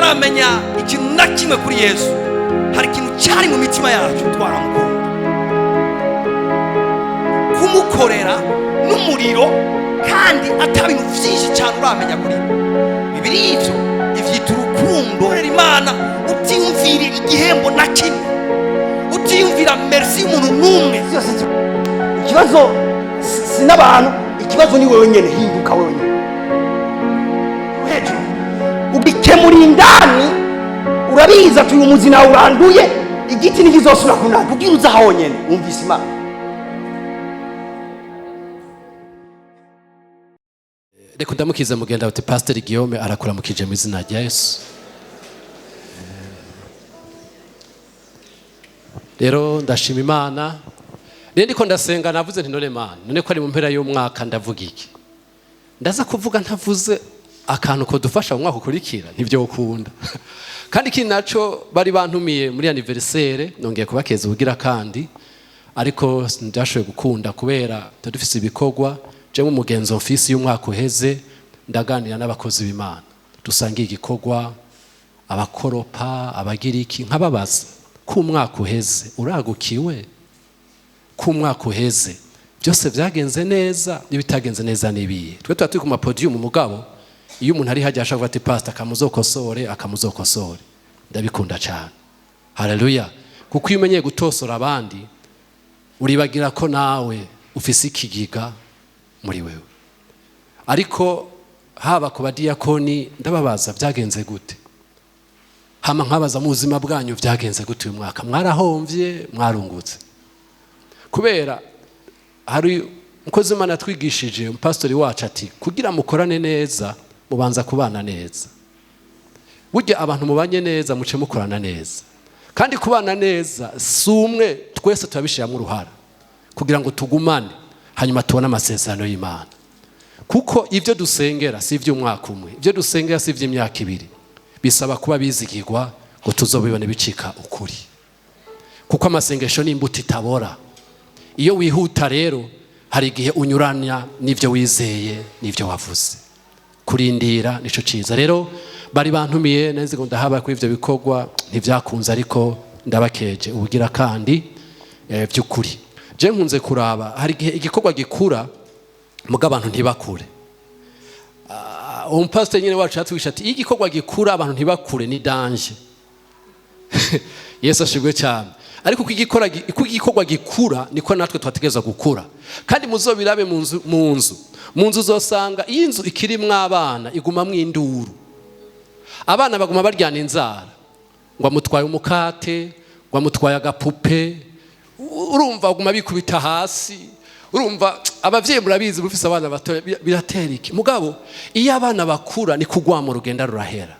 Tutaramenya ikintu na kimwe kuri Yesu, hari ikintu cyari mu mitima yacu, twaramukunda. Kumukorera n'umuriro kandi ata bintu byinshi cyane uramenya kuri we. Bibiri ivyo ivyita urukundo. Korera Imana utiyumvira igihembo na kimwe, utiyumvira merci y'umuntu n'umwe. Byose ikibazo si n'abantu, ikibazo ni wewe nyene. Hinduka wewe nyene hejuru, ugikemura indani. Urabizi ati uyu muzi nawe uranduye, igiti ntikizosubira kunanda kugira uza honyene wumvise Imana. Reka ndamukize mugenda uti Pasiteri Guillaume arakuramukije mu izina rya Yesu. Rero ndashima Imana. Rero ndiko ndasenga, navuze nti: "None Mana, none ko ari mu mpera y'umwaka, ndavuga iki? Ndaza kuvuga ntavuze akantu ko dufasha mu mwaka ukurikira, ntivyokunda." Kandi ikindi naco, bari bantumiye muri anniversaire, nongeye kubakeza ubugira kandi, ariko ndashoboye gukunda kubera dufise ibikorwa. Jewe umugenzo mfisi y'umwaka uheze, ndaganira n'abakozi b'Imana dusangiye igikorwa, abakoropa, abagira iki, nkababaza ko umwaka uheze uragukiwe, ko umwaka uheze byose byagenze neza, n'ibitagenze neza n'ibihe. Twe tuba turi ku mapodiyumu, mugabo iyo umuntu ari hajya ashaka kuvuga ati: "Pasita, akamuzokosore, akamuzokosore." Ndabikunda cyane, haleluya, kuko iyo umenyeye gutosora abandi, uribagira ko nawe ufise ikigiga muri wewe. Ariko haba ku badiyakoni, ndababaza byagenze gute, hama nkabaza mu buzima bwanyu byagenze gute uyu mwaka, mwarahomvye, mwarungutse? Kubera hari umukozi w'Imana yatwigishije, umupasitori wacu, ati: "Kugira mukorane neza, mubanza kubana neza. Burya abantu mubanye neza, muce mukorana neza." Kandi kubana neza si umwe, twese turabishyiramo uruhara kugira ngo tugumane, hanyuma tubone amasezerano y'Imana. Kuko ibyo dusengera si iby'umwaka umwe, ibyo dusengera si iby'imyaka 2, bisaba kuba bizigirwa ngo tuzobibone bicika ukuri. Kuko amasengesho ni imbuto itabora. Iyo wihuta rero, hari igihe unyuranya n'ibyo wizeye n'ibyo wavuze. Kurindira nico ciza. Rero bari bantumiye neza ngo ndahaba kuri ivyo bikorwa, ntibyakunze, ariko ndabakeje ubugira kandi. By'ukuri je nkunze kuraba, hari igihe igikorwa gikura muga abantu ntibakure. Umupasiteri nyine wacu yatwigisha ati: "Iyo igikorwa gikura abantu ntibakure, ni danger." Yesu ashimwe cyane. Ariko uko igikorwa gikura, niko natwe twategerezwa gukura. Kandi muzobirabe mu nzu, mu nzu uzosanga iyo inzu ikirimwo abana, igumamwo induru, abana baguma baryana inzara, ngo amutwaye umukate, ngo amutwaye agapupe, urumva baguma bikubita hasi. Urumva abavyeyi murabizi, mufise abana bato, biratera iki. Mugabo iyo abana bakura, ni kugwamo rugenda rurahera.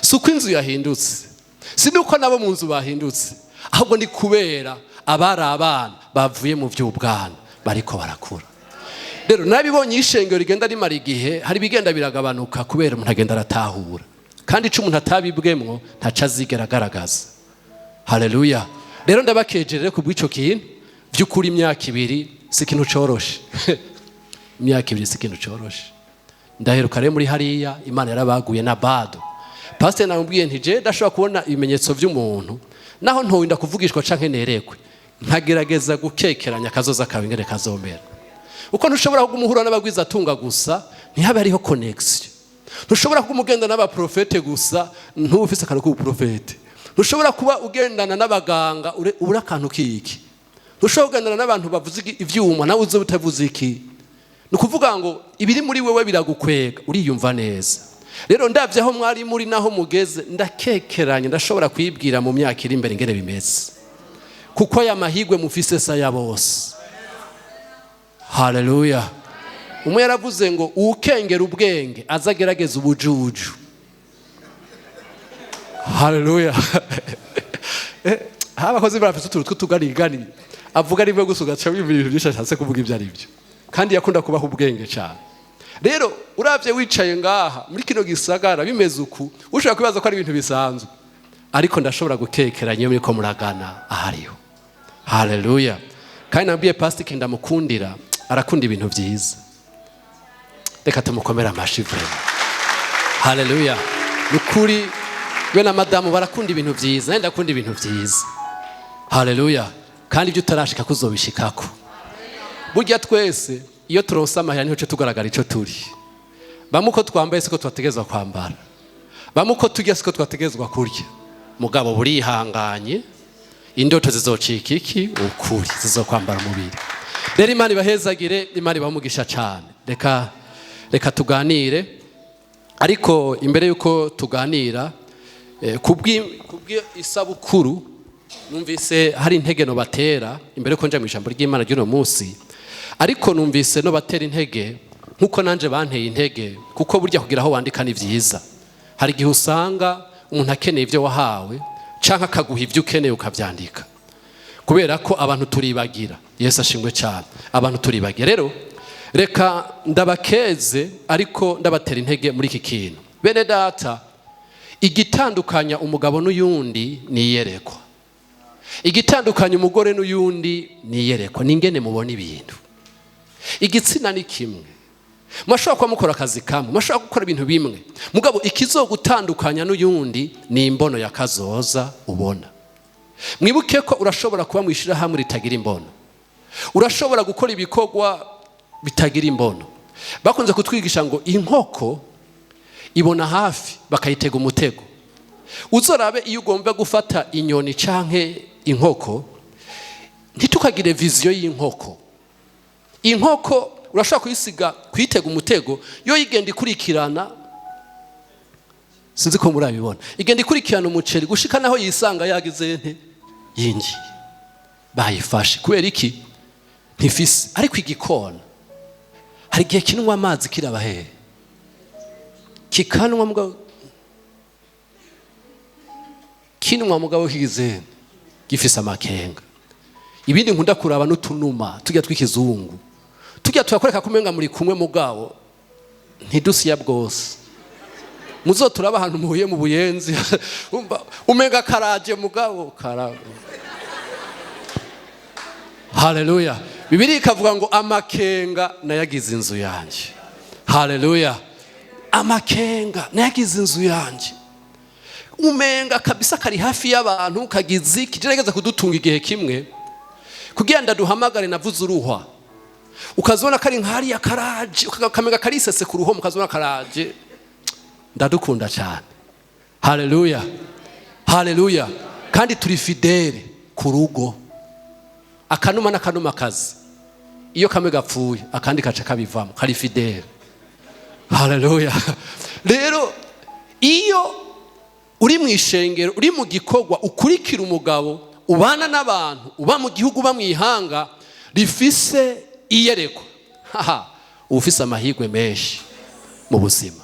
Si uko inzu yahindutse, si nuko nabo mu nzu bahindutse, ahubwo ni kubera abari abana bavuye mu by'ubwana, bariko barakura. Rero nabibonye, iyo ishengero rigenda rimara igihe, hari ibigenda biragabanuka kubera umuntu agenda aratahura. Kandi ico umuntu atabibwemwo, ntaco azigera agaragaza. Haleluya. Rero ndabakeje rero kubw'ico kintu. By'ukuri imyaka 2 si ikintu coroshe, imyaka 2 si ikintu coroshe. Ndaheruka rero muri hariya, Imana yarabaguye na bado. Pasiteri namubwiye nti: "Je ndashobora kubona ibimenyetso by'umuntu, naho ntowinda kuvugishwa canke nerekwe, nkagerageza gukekeranya akazoza kawe ingene kazomera." Uko ntushobora kuguma uhura n'abagwizatunga gusa, ntihabe hariho connection. Ntushobora kuguma ugenda n'abaprofete gusa, ntube ufise akantu k'ubuprofete. Ntushobora kuba ugendana n'abaganga ubure akantu k'iki. Ntushobora kugendana n'abantu bavuze ivyuma, nawe uze utavuze iki. Ni ukuvuga ngo ibiri muri wewe biragukwega, uriyumva neza. Rero ndavye aho mwari muri naho mugeze, ndakekeranye, ndashobora kwibwira mu myaka iri imbere ingene bimeze, kuko aya mahigwe mufise sa ya bose. Haleluya. Umwe yaravuze ngo uwukengera ubwenge azagerageza ubujuju. Haleluya. Abakozi barafise utuntu tw'utuganigani, avuga rimwe gusa ugaca wumva ibintu byinshi ashatse kuvuga ibyo ari byo. Kandi yakunda kubaha ubwenge cyane. Rero uravye wicaye ngaha muri kino gisagara bimeze uku, ushobora kwibaza ko ari ibintu bisanzwe, ariko ndashobora gukekeranya iyo muriko muragana ahariho. Haleluya. Kandi nabwiye pasitike ndamukundira, arakunda ibintu byiza. Reka tumukomere amashi vraiment. Haleluya. Ni ukuri, we na madamu barakunda ibintu byiza, nanjye ndakunda ibintu byiza. Haleluya! Kandi ibyo utarashika kuzobishikako. Burya twese iyo turonse amahera niho tuca tugaragara ico turi. Bamwe uko twambaye siko twategerezwa kwambara, bamwe uko turya siko twategerezwa kurya. Mugabo burihanganye, indoto zizocika iki ukuri, zizokwambara umubiri. Rero Imana ibahezagire, Imana ibamugisha cyane. Reka tuganire, ariko imbere yuko tuganira, kubw'isabukuru numvise hari intege no batera imbere yuko nja mu ijambo ry'Imana ry'uno munsi. Ariko numvise no batera intege nkuko nanje banteye intege, kuko burya kugira aho wandika ni vyiza. Hari igihe usanga umuntu akeneye ibyo wahawe canke akaguha ibyo ukeneye ukavyandika, kubera ko abantu turibagira. Yesu ashingwe cyane, abantu turibagira. Rero reka ndabakeze, ariko ndabatera intege muri iki kintu. Bene data, igitandukanya umugabo n'uyundi ni iyerekwa, igitandukanya umugore n'uyundi ni iyerekwa, ni ingene mubona ibintu. Igitsina ni kimwe, murashobora kuba mukora akazi kamwe, murashobora gukora ibintu bimwe, mugabo ikizogutandukanya n'uyundi ni imbono ya kazoza ubona. Mwibuke ko urashobora kuba mu ishyirahamwe ritagira imbono, urashobora gukora ibikorwa bitagira imbono. Bakunze kutwigisha ngo inkoko ibona hafi bakayitega umutego. Uzorabe iyo ugomba gufata inyoni canke inkoko, ntitukagire vision y'inkoko. Inkoko urashobora kuyisiga, kuyitega umutego, yo igenda ikurikirana, sinzi ko murabibona, igenda ikurikirana umuceri gushika naho yisanga yagize nte, yinjiye, bayifashe. Kubera iki? Ntifise. Ariko igikona hari igihe kinywa amazi kiraba hehe, kikanwa mugabo, kinwa mugabo kigize gifise amakenga. Ibindi nkunda kuraba n'utunuma tujya tw'ikizungu, tujya turakwereka ko umenga muri kumwe, mugabo ntidusiya bwose. Muzoturaba ahantu muhuye mu Buyenzi, umenga karaje, mugabo kara. Haleluya! Bibiliya ikavuga ngo amakenga nayagize inzu yanjye. Haleluya! Amakenga nayagize inzu yanjye. Umenga kabisa kari hafi y'abantu, kagize iki, gerageza kudutunga igihe kimwe kugira ndaduhamagare, navuze uruhwa, ukazibona kari nkariya karaje, ukamenga karisese ku ruhome, ukazibona karaje. Ndadukunda cyane. Haleluya, haleluya! Kandi turi fidèle ku rugo. Akanuma n'akanuma kazi, iyo kamwe gapfuye akandi kaca kabivamo, kari fidèle. Haleluya! Rero iyo uri mu ishengero, uri mu gikorwa, ukurikira umugabo, ubana n'abantu, uba mu gihugu, uba mu ihanga rifise iyerekwa, haha, uba ufise amahirwe menshi mu buzima.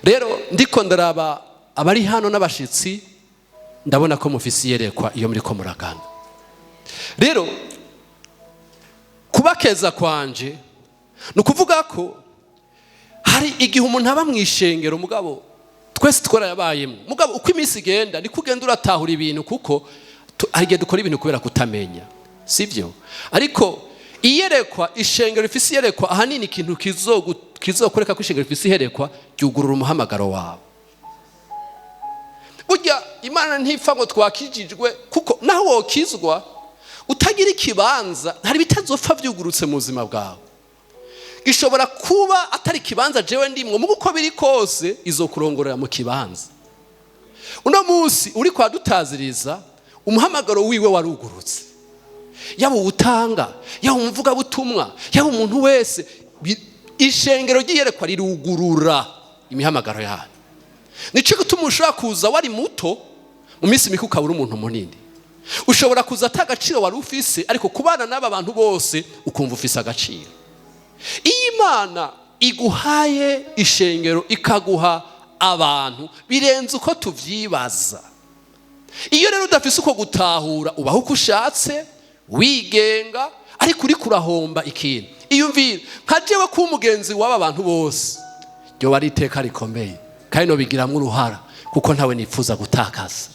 Rero ndiko ndaraba abari hano n'abashitsi, ndabona ko mufise iyerekwa iyo muriko muragana. Rero kubakeza kwanje ni ukuvuga ko hari igihe umuntu aba mu ishengero, mugabo twese twarayabayemo, mugabo uko iminsi igenda niko ugenda uratahura ibintu, kuko hari igihe dukora ibintu kubera kutamenya, sibyo? Ariko iyerekwa, ishengero rifise iyerekwa, ahanini ikintu kizokoreka ko ishengero rifise iyerekwa ryugurura umuhamagaro wawe. Burya Imana ntipfa ngo twakijijwe, kuko naho wokizwa utagira ikibanza, hari bitazopfa byugurutse mu buzima bwawe. Gishobora kuba atari ikibanza jewe ndimwo, mugo uko biri kose izokurongorera mu kibanza. Uno munsi uri kwa dutaziriza, umuhamagaro wiwe warugurutse, yaba uwutanga, yaba umuvugabutumwa, yaba umuntu wese. Ishengero ry'iyerekwa rirugurura imihamagaro yanyu. Nico gituma ushobora kuza wari muto, mu minsi mike ukaba uri umuntu munini. Ushobora kuza ata agaciro wari ufise, ariko kubana n'aba bantu bose ukumva ufise agaciro. Iyo Imana iguhaye ishengero, ikaguha abantu, birenze uko tuvyibaza. Iyo rero udafise uko gutahura, ubaho uko ushatse, wigenga, ariko uriko urahomba ikintu. Iyumvire nka jewe kuba umugenzi w'aba bantu bose, ryoba ari iteka rikomeye, kandi nobigiramwo uruhara, kuko ntawe nifuza gutakaza,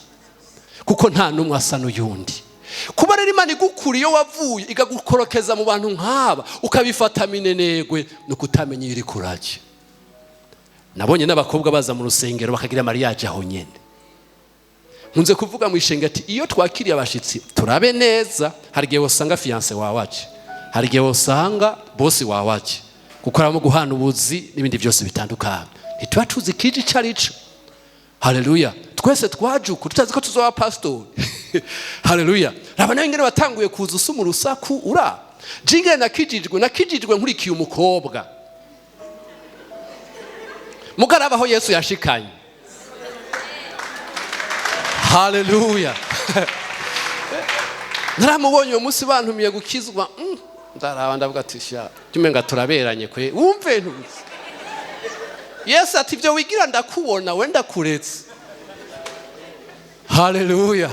kuko nta n'umwe asa n'uyundi. Kuba rero Imana igukura iyo wavuye, ikagukorokeza mu bantu nk'aba, ukabifata minenegwe, ni ukutamenya iyo iri kurajya. Nabonye n'abakobwa baza mu rusengero bakagira mariage aho nyene. Nkunze kuvuga mu ishenga ati iyo twakiriye abashitsi turabe neza, hari igihe wosanga fiancé wawe aje, hari igihe wosanga boss wawe aje, kuko harimo guhana ubuzi n'ibindi byose bitandukanye, ntituba tuzi ikije ico ari cyo. Haleluya! Twese twaje uku tutazi ko tuzoba pastori. Haleluya! Raba nawe ingene watanguye kuza usuma urusaku. Ura jingene nakijijwe nkurikiye umukobwa mugaraba aho Yesu yashikanye. Haleluya! Naramubonye uwo munsi bantumiye gukizwa, ndaraba ndavuga ati sha tumenga turaberanye kwe. Wumve ntuzi Yesu ati ibyo wigira ndakubona, wenda kuretse. Haleluya!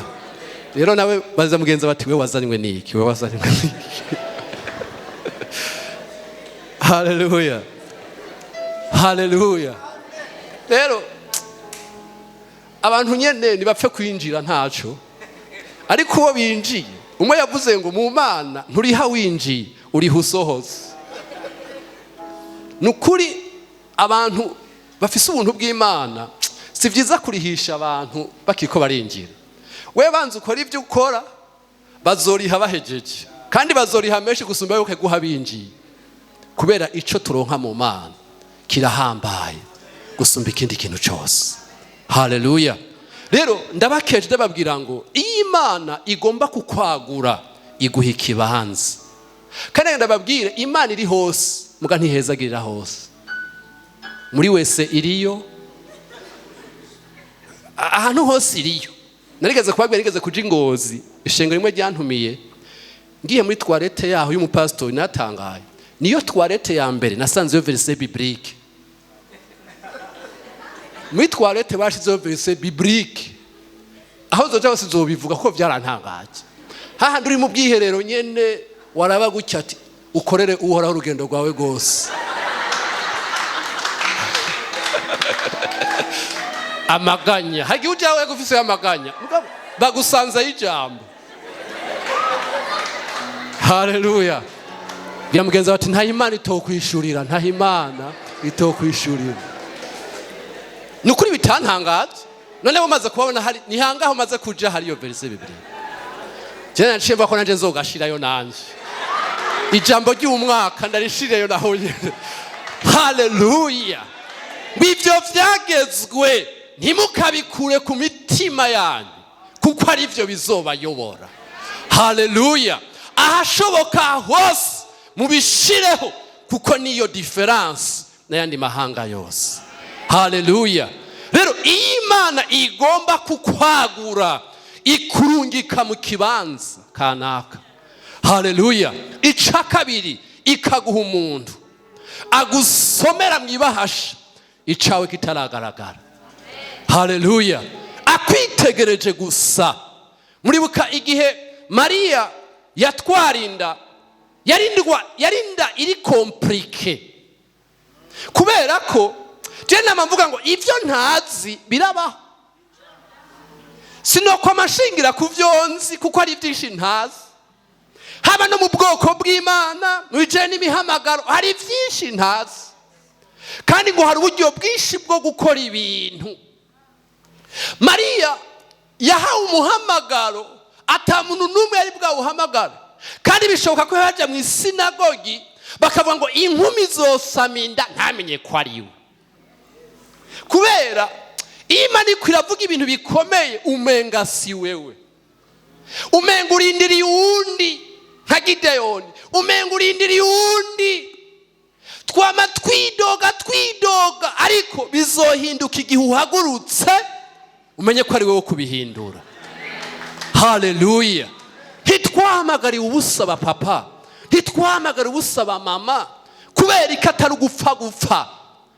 Rero nawe baza mugenzi bati we wazanywe niki? We wazanywe niki? Haleluya, haleluya! Rero abantu nyene ntibapfe kwinjira ntaco, ariko uwo binjiye, umwe yavuze ngo mu Mana nturiha winjiye, uriha usohotse. Ni ukuri, abantu bafise ubuntu bw'Imana, si byiza kurihisha abantu bakiko barinjira. We banza ukora ibyo ukora, bazoriha bahejeje, kandi bazoriha menshi gusumba yuko guha binjiye, kubera ico turonka mu Mana kirahambaye gusumba ikindi kintu cyose. Haleluya! Rero ndabakeje, ndababwira ngo iyo Imana igomba kukwagura iguha ikibanza. Kandi ndababwire, Imana iri hose, muga ntihezagirira hose. Muri wese iriyo, ahantu hose iriyo. Narigeze kubabwira, narigeze kuja Ingozi, ishengero rimwe ryantumiye. Ngiye muri toilette yaho y'umupasitori, natangaye, niyo toilette ya mbere nasanzeyo verset biblique. Muri toilette bashizeho verset biblique. Aho zoja hose zobivuga ko byarantangaje. Hahandi uri mu bwiherero nyene waraba gutya ati ukorere Uhoraho urugendo rwawe rwose. Amaganya hagiye ujawe gufise amaganya, mugabo bagusanzayo ijambo. Haleluya! Bwira mugenzi wawe ati nta Imana itokwishurira, nta Imana itokwishurira. Ni ukuri bitantangaje. None umaze kubabona hari ni hangaho umaze kuja hariyo verset bibiri. Je naciye mva ko nanje nzogashirayo nanje ijambo ry'umwaka, ndarishireyo naho nyene. Haleluya! Ibyo vyagezwe ntimukabikure ku mitima yanyu, kuko ari byo bizobayobora. Haleluya! Ahashoboka hose mubishireho, kuko niyo différence n'ayandi mahanga yose. Haleluya! Rero iyo Imana igomba kukwagura ikurungika mu kibanza kanaka. Haleluya! Ica kabiri, ikaguha umuntu agusomera mu ibahasha icawe kitaragaragara. Haleluya! Akwitegereje gusa. Muribuka igihe Mariya yatwara inda, yarindwa, yarinda iri compliqué, kubera ko je nama mvuga ngo ibyo ntazi birabaho, sinokwa amashingira ku byo nzi, kuko ari byinshi ntazi. Haba no mu bwoko bw'Imana, mu bijyanye n'imihamagaro, hari byinshi ntazi, kandi ngo hari uburyo bwinshi bwo gukora ibintu. Mariya yahawe umuhamagaro ata muntu n'umwe yari bwawuhamagara, kandi bishoboka ko yajya mu isinagogi bakavuga ngo inkumi zosama inda, ntamenye ko ari we. Kubera iyo Imana iko iravuga ibintu bikomeye, umenga si wewe, umenga urindiriye uwundi, nka Gideyoni, umenga urindiriye uwundi. Twama twidoga twidoga, ariko bizohinduka igihe uhagurutse umenye ko ari wowe kubihindura. Haleluya! Ntitwahamagariwe ubusa ba papa, ntitwahamagariwe ubusa ba mama. Kubera ko atari ugupfa gupfa.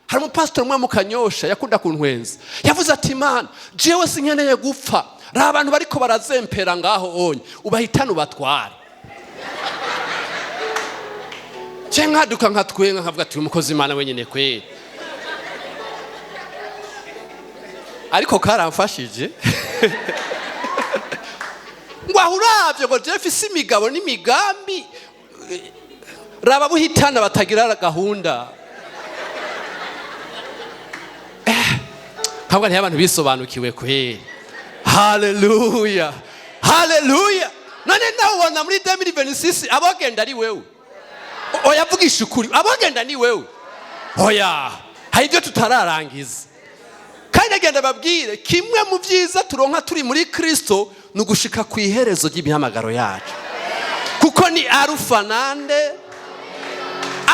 Hari umupasitori umwe mu Kanyosha yakunda kuntwenza, yavuze ati Imana, jewe sinkeneye gupfa, raba abantu bariko barazempera ngaho onye, ubahitane ubatware. Je nkaduka nkatwenga, nkavuga ati umukozi Imana wenyine kweri. Ariko karamfashije ngo aho uravye ngo jewe mfise imigabo n'imigambi, raba buhitana batagira gahunda. Ntabwo niyo abantu bisobanukiwe kweri. Haleluya, haleluya. None nawe ubona muri 2026 abogenda ari wewe? Oya, vugisha ukuri, abogenda ni wewe? Oya, hari ibyo tutararangiza. Kandi agenda babwire, kimwe mu byiza turonka turi muri Kristo ni ugushika ku iherezo ry'imihamagaro yacu, kuko ni arufa nande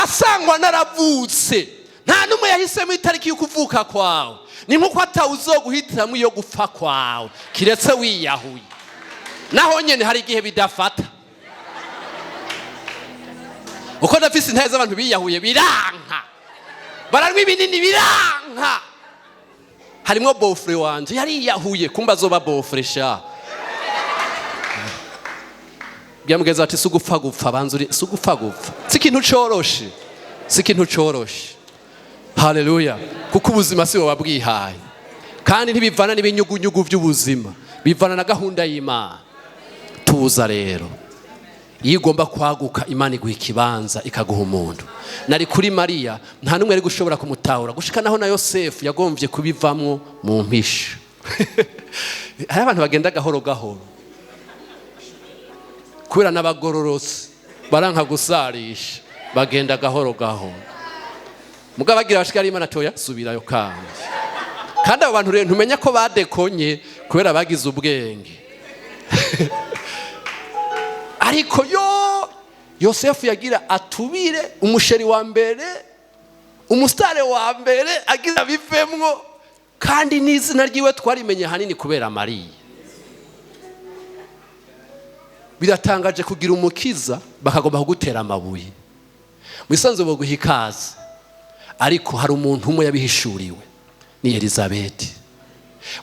asangwa naravutse. Nta n'umwe yahisemo itariki yo kuvuka kwawe, ni nk'uko atawuzoguhitiramo iyo gupfa kwawe, kiretse wiyahuye. Naho nyine hari igihe bidafata, uko ndafise intebe z'abantu biyahuye biranka, baranywa ibinini biranka. Harimwo beau-frère wanje yariyahuye, kumba azoba beau-frère sha. Byamugeza ati: "Si ugupfa gupfa, banza uri, si ugupfa gupfa, si ikintu coroshe, si ikintu coroshe." Haleluya! Kuko ubuzima si wowe wabwihaye, kandi ntibivana n'ibinyugunyugu by'ubuzima, bivana na gahunda y'Imana. Tuza rero, iyo ugomba kwaguka, Imana iguha ikibanza, ikaguha umuntu. Nari kuri Mariya, nta n'umwe ari gushobora kumutahura, gushika naho na Yosefu yagombye kubivamwo mu mpisha. Hari abantu bagenda gahoro gahoro kubera n'abagororotsi baranka gusarisha, bagenda gahoro gahoro. Mugabo bagira bashikari, Imana toya subirayo. Kandi abo bantu rero ntumenya ko badekonye kubera bagize ubwenge. Ariko yo Yosefu yagira atubire umusheri wa mbere, umusitare wa mbere, agira bivemwo. Kandi n'izina ryiwe twarimenye hanini kubera Mariya. Biratangaje kugira umukiza bakagomba kugutera amabuye. Mu isanzwe baguha ikaze, ariko hari umuntu umwe yabihishuriwe, ni Elizabeti.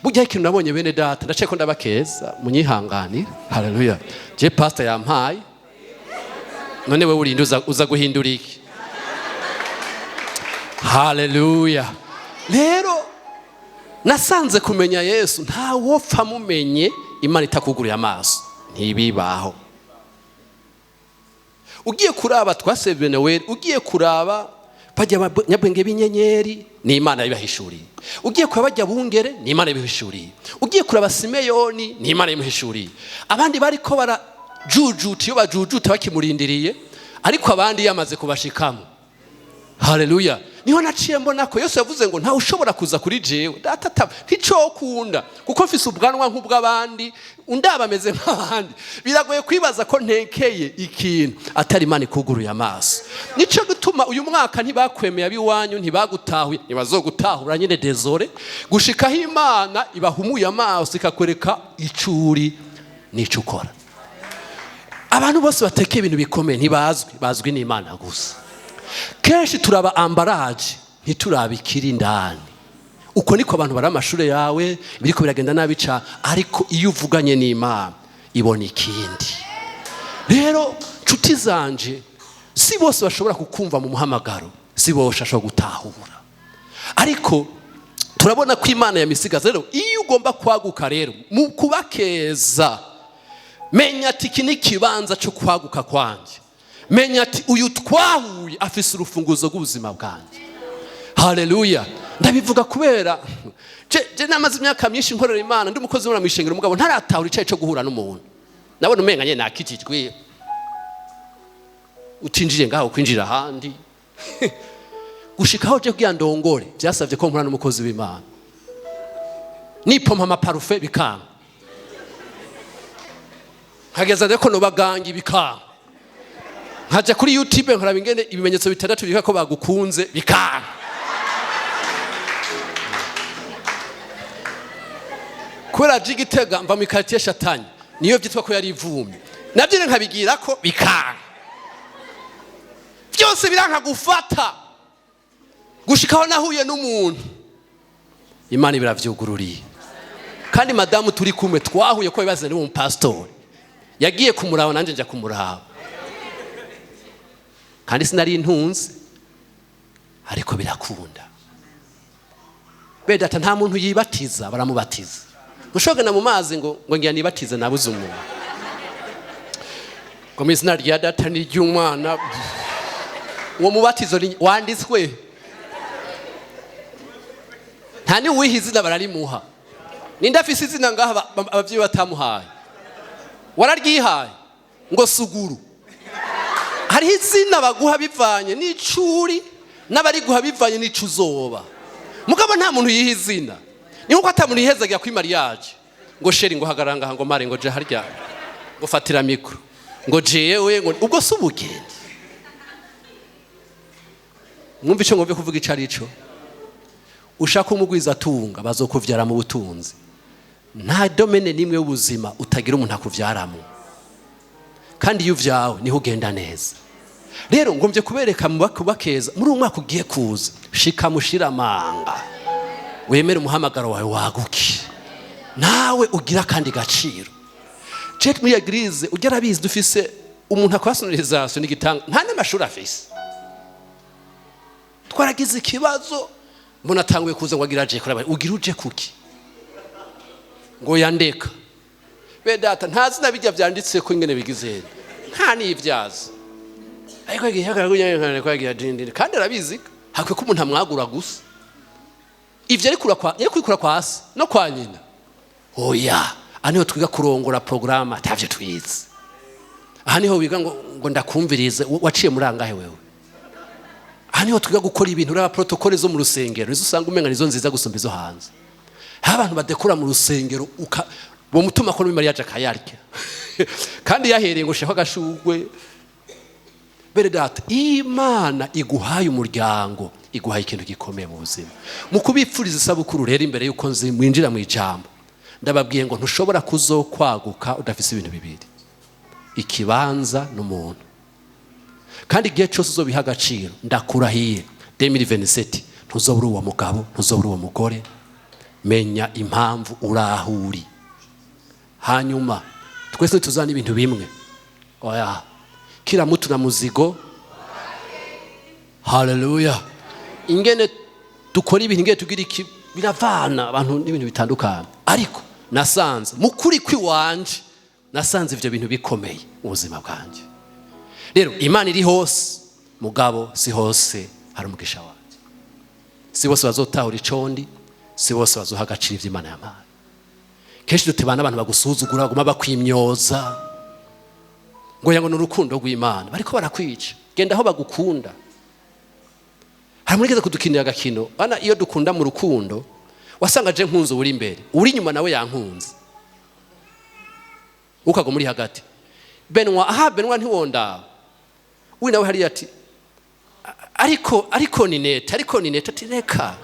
Burya ikintu nabonye, bene data, ndaciye ko ndabakeza, munyihanganire. Haleluya! Je pastor yampaye, none wewe urinde uza guhindura iki? Haleluya! Rero nasanze kumenya Yesu, nta wopfa mumenye Imana itakuguriye amaso, ntibibaho. Ugiye kuraba twasevye Noel, ugiye kuraba bajya abanyabwenge b'inyenyeri, ni Imana yabahishuriye. Ugiye kuraba bajya bungere, ni Imana yabihishuriye. Ugiye kuraba Simeyoni, ni Imana yamuhishuriye. Abandi bariko barajujuta, iyo bajujuta bakimurindiriye, ariko abandi yamaze kubashikamo. Haleluya! Niho naciye mbona ko Yesu yavuze ngo: "Ntawe ushobora kuza kuri jewe data nticokunda, kuko mfise ubwanwa nk'ubw'abandi, undaba ameze nk'abandi." Biragoye kwibaza ko ntekeye ikintu atari Imana ikuguruye amaso. Nico gituma uyu mwaka ntibakwemeye abiwanyu, ntibagutahuye, ntibazogutahura nyine, désolé, gushikaho Imana ibahumuye amaso, ikakwereka ico uri n'ico ukora. Abantu bose batekeye ibintu bikomeye ntibazwi, bazwi n'Imana gusa. Kenshi turaba emballage, ntituraba ikiri indani. Uko niko abantu bari amashuri yawe biriko biragenda nabi ca, ariko iyo uvuganye n'Imana ibona ikindi. Rero nshuti zanje, si bose bashobora kukumva mu muhamagaro, si bose bashobora gutahura, ariko turabona ko Imana yamisigaza. Rero iyo ugomba kwaguka, rero mu kubakeza, menya ati: "Iki ni ikibanza cyo kwaguka kwanjye." Menya ati: "Uyu twahuye afise urufunguzo rw'ubuzima bwanjye." Haleluya! Ndabivuga kubera je namaze imyaka myinshi nkorera Imana, ndi umukozi w'Imana mwishengero, umugabo ntaratahura icayi cyo guhura n'umuntu. Nabona umenga nyene nakijijwe, utinjiye ngaho kwinjira ahandi. Gushikaho je kugira ndongore byasabye ko mpura n'umukozi w'Imana, nipompa amaparufe bikanga, nkageza ndeko nobagangi bikanga, nkaja kuri YouTube nkaraba ingene ibimenyetso bitandatu bika ko bagukunze, bikanga. Kubera aje Igitega mva mu quartier Shatanya, niyo vyitwa ko yari ivumye, navyo nkabigira ko bikanga, byose biranka gufata, gushikaho nahuye n'umuntu, Imana ibiravyugururiye. Kandi madamu turi kumwe twahuye ko bibaze n'uwo mupasitori, yagiye kumuraba, nanjye njya kumuraba, kandi sinari ntunze, ariko birakunda. Bedata, nta muntu yibatiza, baramubatiza. Ushobora mu mazi ngo ngira nibatize, nabuze umuntu ngo mu izina rya Data n'iry'Umwana. Uwo mubatizo wanditswe. Nta niwiha izina, bararimuha. Ninde afise izina ngaha abavyeyi batamuhaye? Wararyihaye ngo suguru. Hariho izina baguha bivanye n'icuri, n'abariguha bivanye n'ico uzoba. Mugabo nta muntu yiha izina. Ni nkuko ata muntu yihezagira kuri mariage ngo chéri, ngo hagarara ngaha, ngo mare, ngo je harya, ngo fatira micro, ngo jewe, ngo ubwo si ubugeni. Mwumva ico ngombe kuvuga ico ari cyo? Ushaka umugwiza atunga, bazokuvyara mu butunzi. Nta domaine n'imwe y'ubuzima utagira umuntu akuvyaramo, kandi iyo uvyawe niho ugenda neza. Rero ngombye kubereka mu bakeza muri uwo mwaka ugiye kuza, shika mushira amanga, wemere umuhamagaro wawe, waguke, nawe ugira akandi gaciro. Je muri église ugera abizi, dufise umuntu akora sonorisation n'igitanga, nta n'amashuri afise. Twaragize ikibazo, mbona atanguye kuza ngo agira aje kuraba. Ugira uje kuki? Ngo yandeka be data, ntazi na bijya byanditse ko ingene bigize, nta n'ibyazi, ariko yagiye dindindi kandi arabizi. Hakwiye ko umuntu amwagura gusa. Ivyo ariko kwa yari kwikura kwa se no kwa nyina. Oya, aha niho twiga kurongora porogaramu atavyo twize. Aha niho wiga ngo ndakumvirize, waciye muri angahe wewe? Aha niho twiga gukora ibintu. Uraba protocole zo mu rusengero, nizo usanga umenga nizo nziza gusumba izo hanze. Aho abantu badekora mu rusengero, uka uwo mutuma ko n'imari yaje akayarya, kandi yahereye ngo shaka agashugwe. Bere data, Imana iguhaye umuryango, iguhaye ikintu gikomeye mu buzima. Mu kubipfuriza isabukuru rero, imbere yuko nzi mwinjira mu ijambo, ndababwiye ngo ntushobora kuzokwaguka udafise ibintu bibiri: ikibanza n'umuntu. Kandi igihe cyose uzobiha agaciro, ndakurahiye, 2027 ntuzobura uwo mugabo, ntuzobura uwo mugore. Menya impamvu uri aho uri. Hanyuma twese tuzana ibintu bimwe? Oya, kila mtu na muzigo. Haleluya! Ingene dukora ibintu, ingene tugira iki, biravana abantu n'ibintu bitandukanye. Ariko nasanze mu kuri kw'iwanje, nasanze ivyo bintu bikomeye mu buzima bwanjye. Rero Imana iri hose, mugabo si hose hari umugisha wanjye. Si bose bazotahura icondi, si bose bazoha agaciro ivyo Imana yampaye. Kenshi dutebana abantu bagusuzugura, baguma bakwimyoza ngo yango ni urukundo rw'Imana, bariko barakwica. Genda aho bagukunda. Hari murigeze kudukinira agakino bana. Iyo dukunda mu rukundo, wasanga je nkunze uri imbere, uri inyuma nawe yankunze, ukaguma uri hagati. Benwa aha, Benwa ntiwondaba, we nawe hariya ati ariko ni neta, ariko ni neta, ati reka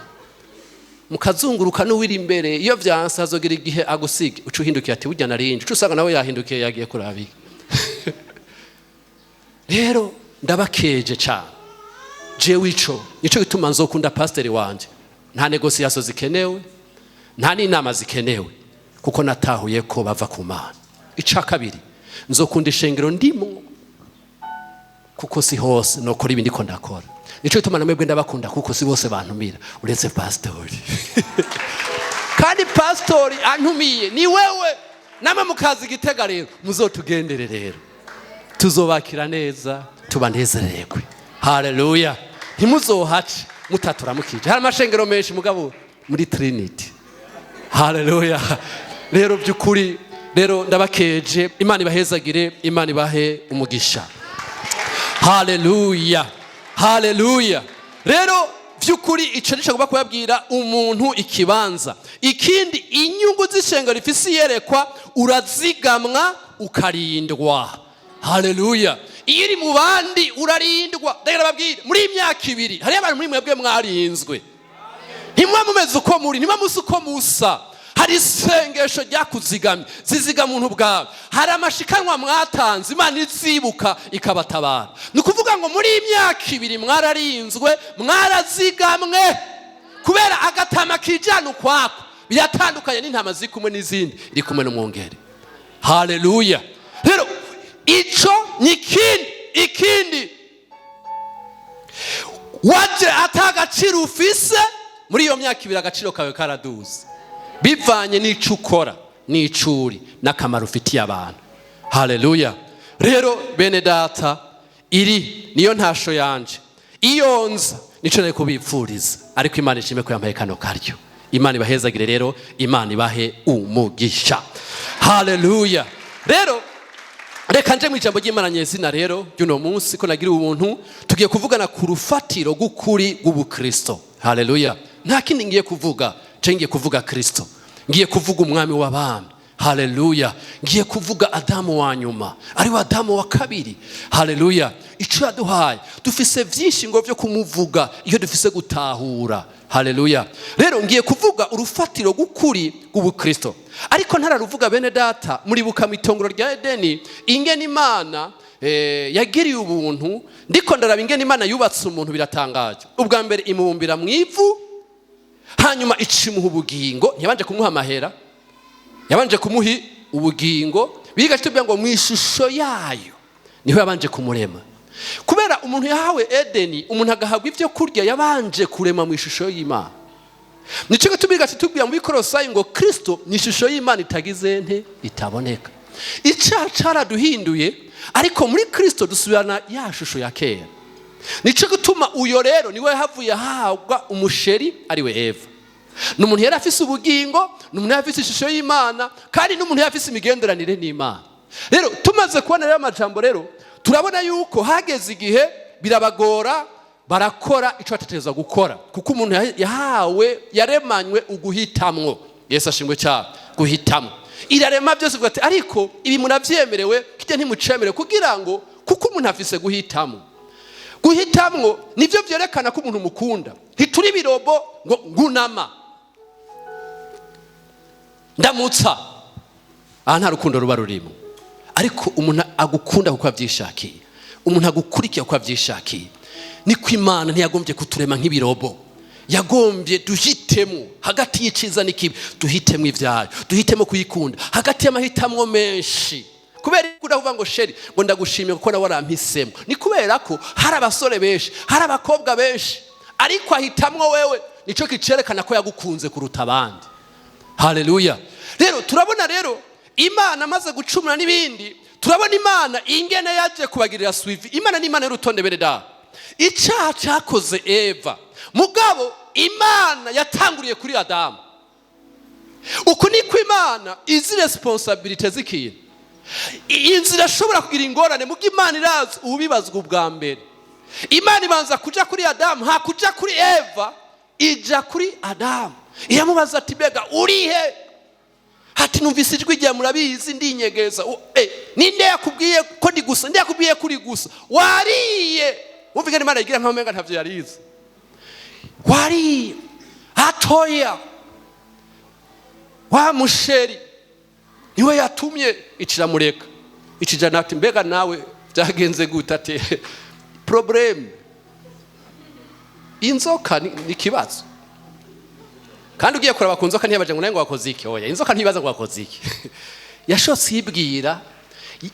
mukazunguruka n'uwiri imbere. Iyo vyanse, azogera igihe agusiga, uca uhindukiye ati burya narinje, uca usanga nawe yahindukiye, yagiye kurabika. Rero ndabakeje cyane. Jewe ico nico gituma nzokunda pasiteri wanje. Nta négociation zikenewe, nta n'inama zikenewe, kuko natahuye ko bava ku Mana. Ica kabiri, nzokunda ishengero ndimo, kuko si hose nokora ibi ndiko ndakora. Nico gituma namwebwe ndabakunda, kuko si bose bantumira uretse pasitori. Kandi pasitori antumiye ni wewe, namwe mukaza Igitega. Rero muzotugendere, rero tuzobakira neza, tubanezererwe. Haleluya! Ntimuzohace mutaturamukije. Hari amashengero menshi, mugabo muri Trinity. Haleluya! Rero by'ukuri rero ndabakeje. Imana ibahezagire, Imana ibahe umugisha. Haleluya, haleluya! Rero by'ukuri icyo nicyo ngomba kubabwira: umuntu, ikibanza. Ikindi, inyungu z'ishengero rifise iyerekwa, urazigamwa, ukarindwa. Haleluya! Iyo uri mu bandi urarindwa. Ndagera babwire, muri iyi myaka 2 hariyo abantu muri mwebwe mwarinzwe. Ntimuba mumeze uko muri, ntimuba musa uko musa. Hari isengesho ryakuzigamye, ziziga muntu bwawe. Hari amashikanwa mwatanze, Imana izibuka ikabatabara. Ni ukuvuga ngo muri iyi myaka 2 mwararinzwe, mwarazigamwe, kubera agatama kijana ukwako biratandukanye n'intama ziri kumwe n'izindi, iri kumwe n'umwungeri. Haleluya! Rero ico ni ikindi. Ikindi, waje ata agaciro ufise, muri iyo myaka 2 agaciro kawe karaduze, bivanye n'ico ukora n'ico uri n'akamaro ufitiye abantu. Haleluya! Rero bene data, iri niyo ntasho yanje. Iyo nza nico nari kubipfuriza, ariko Imana ishime ko yampaye kano karyo. Imana ibahezagire rero, Imana ibahe umugisha. Haleluya. Rero reka nje mu ijambo ry'Imana nyezina rero ry'uno munsi ko nagira ubuntu. Tugiye kuvugana ku rufatiro rw'ukuri rw'ubukristo. Haleluya. Nta kindi ngiye kuvuga, nje ngiye kuvuga Kristo, ngiye kuvuga umwami w'abami. Haleluya. Ngiye kuvuga Adamu wa nyuma, ariwe Adamu wa kabiri. Haleluya. Icyo yaduhaye, dufise byinshi ngo byo kumuvuga iyo dufise gutahura. Haleluya. Rero ngiye kuvuga urufatiro rw'ukuri rw'ubukristo, ariko ntararuvuga, bene data, muribuka mu itongoro rya Edeni ingene Imana yagiriye ubuntu. Ndiko ndaraba ingene Imana yubatse umuntu, biratangaje. Ubwa mbere imubumbira mu ivu, hanyuma icimuha ubugingo. Ntiyabanje kumuha amahera, yabanje kumuha ubugingo. Biga tubwira ngo mu ishusho yayo niho yabanje kumurema. Kubera umuntu yahawe Edeni, umuntu agahabwa ibyo kurya, yabanje kurema mu ishusho y'Imana. Nicyo gituma tubwira mu Bikorosayi ngo Kristo ni ishusho y'Imana itagize nte? Itaboneka. Icyaha caraduhinduye, ariko muri Kristo dusubirana ya shusho ya kera. Nicyo gituma uyo rero niwe yahavuye ahabwa umusheri, ariwe Eva. Ni umuntu yari afise ubugingo, ni umuntu yari afise ishusho y'Imana, kandi n'umuntu yari afise imigenderanire n'Imana. Rero tumaze kubona rero amajambo, rero turabona yuko hageze igihe birabagora, barakora icyo batekereza gukora, kuko umuntu yahawe, yaremanywe uguhitamwo. Yesu ashimwe cyane. Guhitamwo, irarema byose, ivuga ati: "Ariko ibi murabyemerewe, kijya ntimucemerewe," kugira ngo, kuko umuntu afise guhitamwo. Guhitamwo nibyo byerekana ko umuntu mukunda. Ntituri birobo ngo ngunama ndamutsa, aha nta rukundo ruba rurimo. Ariko umuntu agukunda kuko abyishakiye, umuntu agukurikira kuko abyishakiye. Niko Imana ntiyagombye kuturema nk'ibirobo, yagombye duhitemo hagati y'icyiza n'ikibi, duhitemo ibyayo, duhitemo kuyikunda hagati y'amahitamo menshi. Kubera ko udavuga ngo: "Chéri," ngo: "Ndagushimiye kuko nawe warampisemo," ni kubera ko hari abasore benshi, hari abakobwa benshi, ariko ahitamwo wewe. Nicyo kicerekana ko yagukunze kuruta abandi. Haleluya. Rero turabona rero Imana amaze gucumura n'ibindi, turabona Imana ingene yaje kubagirira suivi. Imana ni Imana y'urutonde, bene da. Icyaha cyakoze Eva, mugabo Imana yatanguriye kuri Adamu. Uku niko Imana izi responsabilités z'ikintu. Iyi nzira irashobora kugira ingorane, mugo Imana irazi ubibazwa ubwa mbere. Imana ibanza kuja kuri Adamu, ha kuja kuri Eva, ija kuri Adamu, iramubaza ati: "Mbega urihe?" Ati: "Numvise ijwi rya, murabizi, ndinyegeza." Ninde yakubwiye ko ndi gusa? Ninde yakubwiye ko uri gusa? Wariye? Wumva ingene Imana yigira nkaho umenga ntavyo yarize. "Wariye?" "Atoya, wa musheri niwe yatumye." Iciramureka, icijana ati: "Mbega nawe byagenze gute?" Ati: "Problème, inzoka ni ikibazo." Kandi ugiye kuraba ku nzoka, ntiyabaje ngo nawe ngo wakoze iki. Oya, inzoka ntibaza ngo wakoze iki. Yashotse yibwira.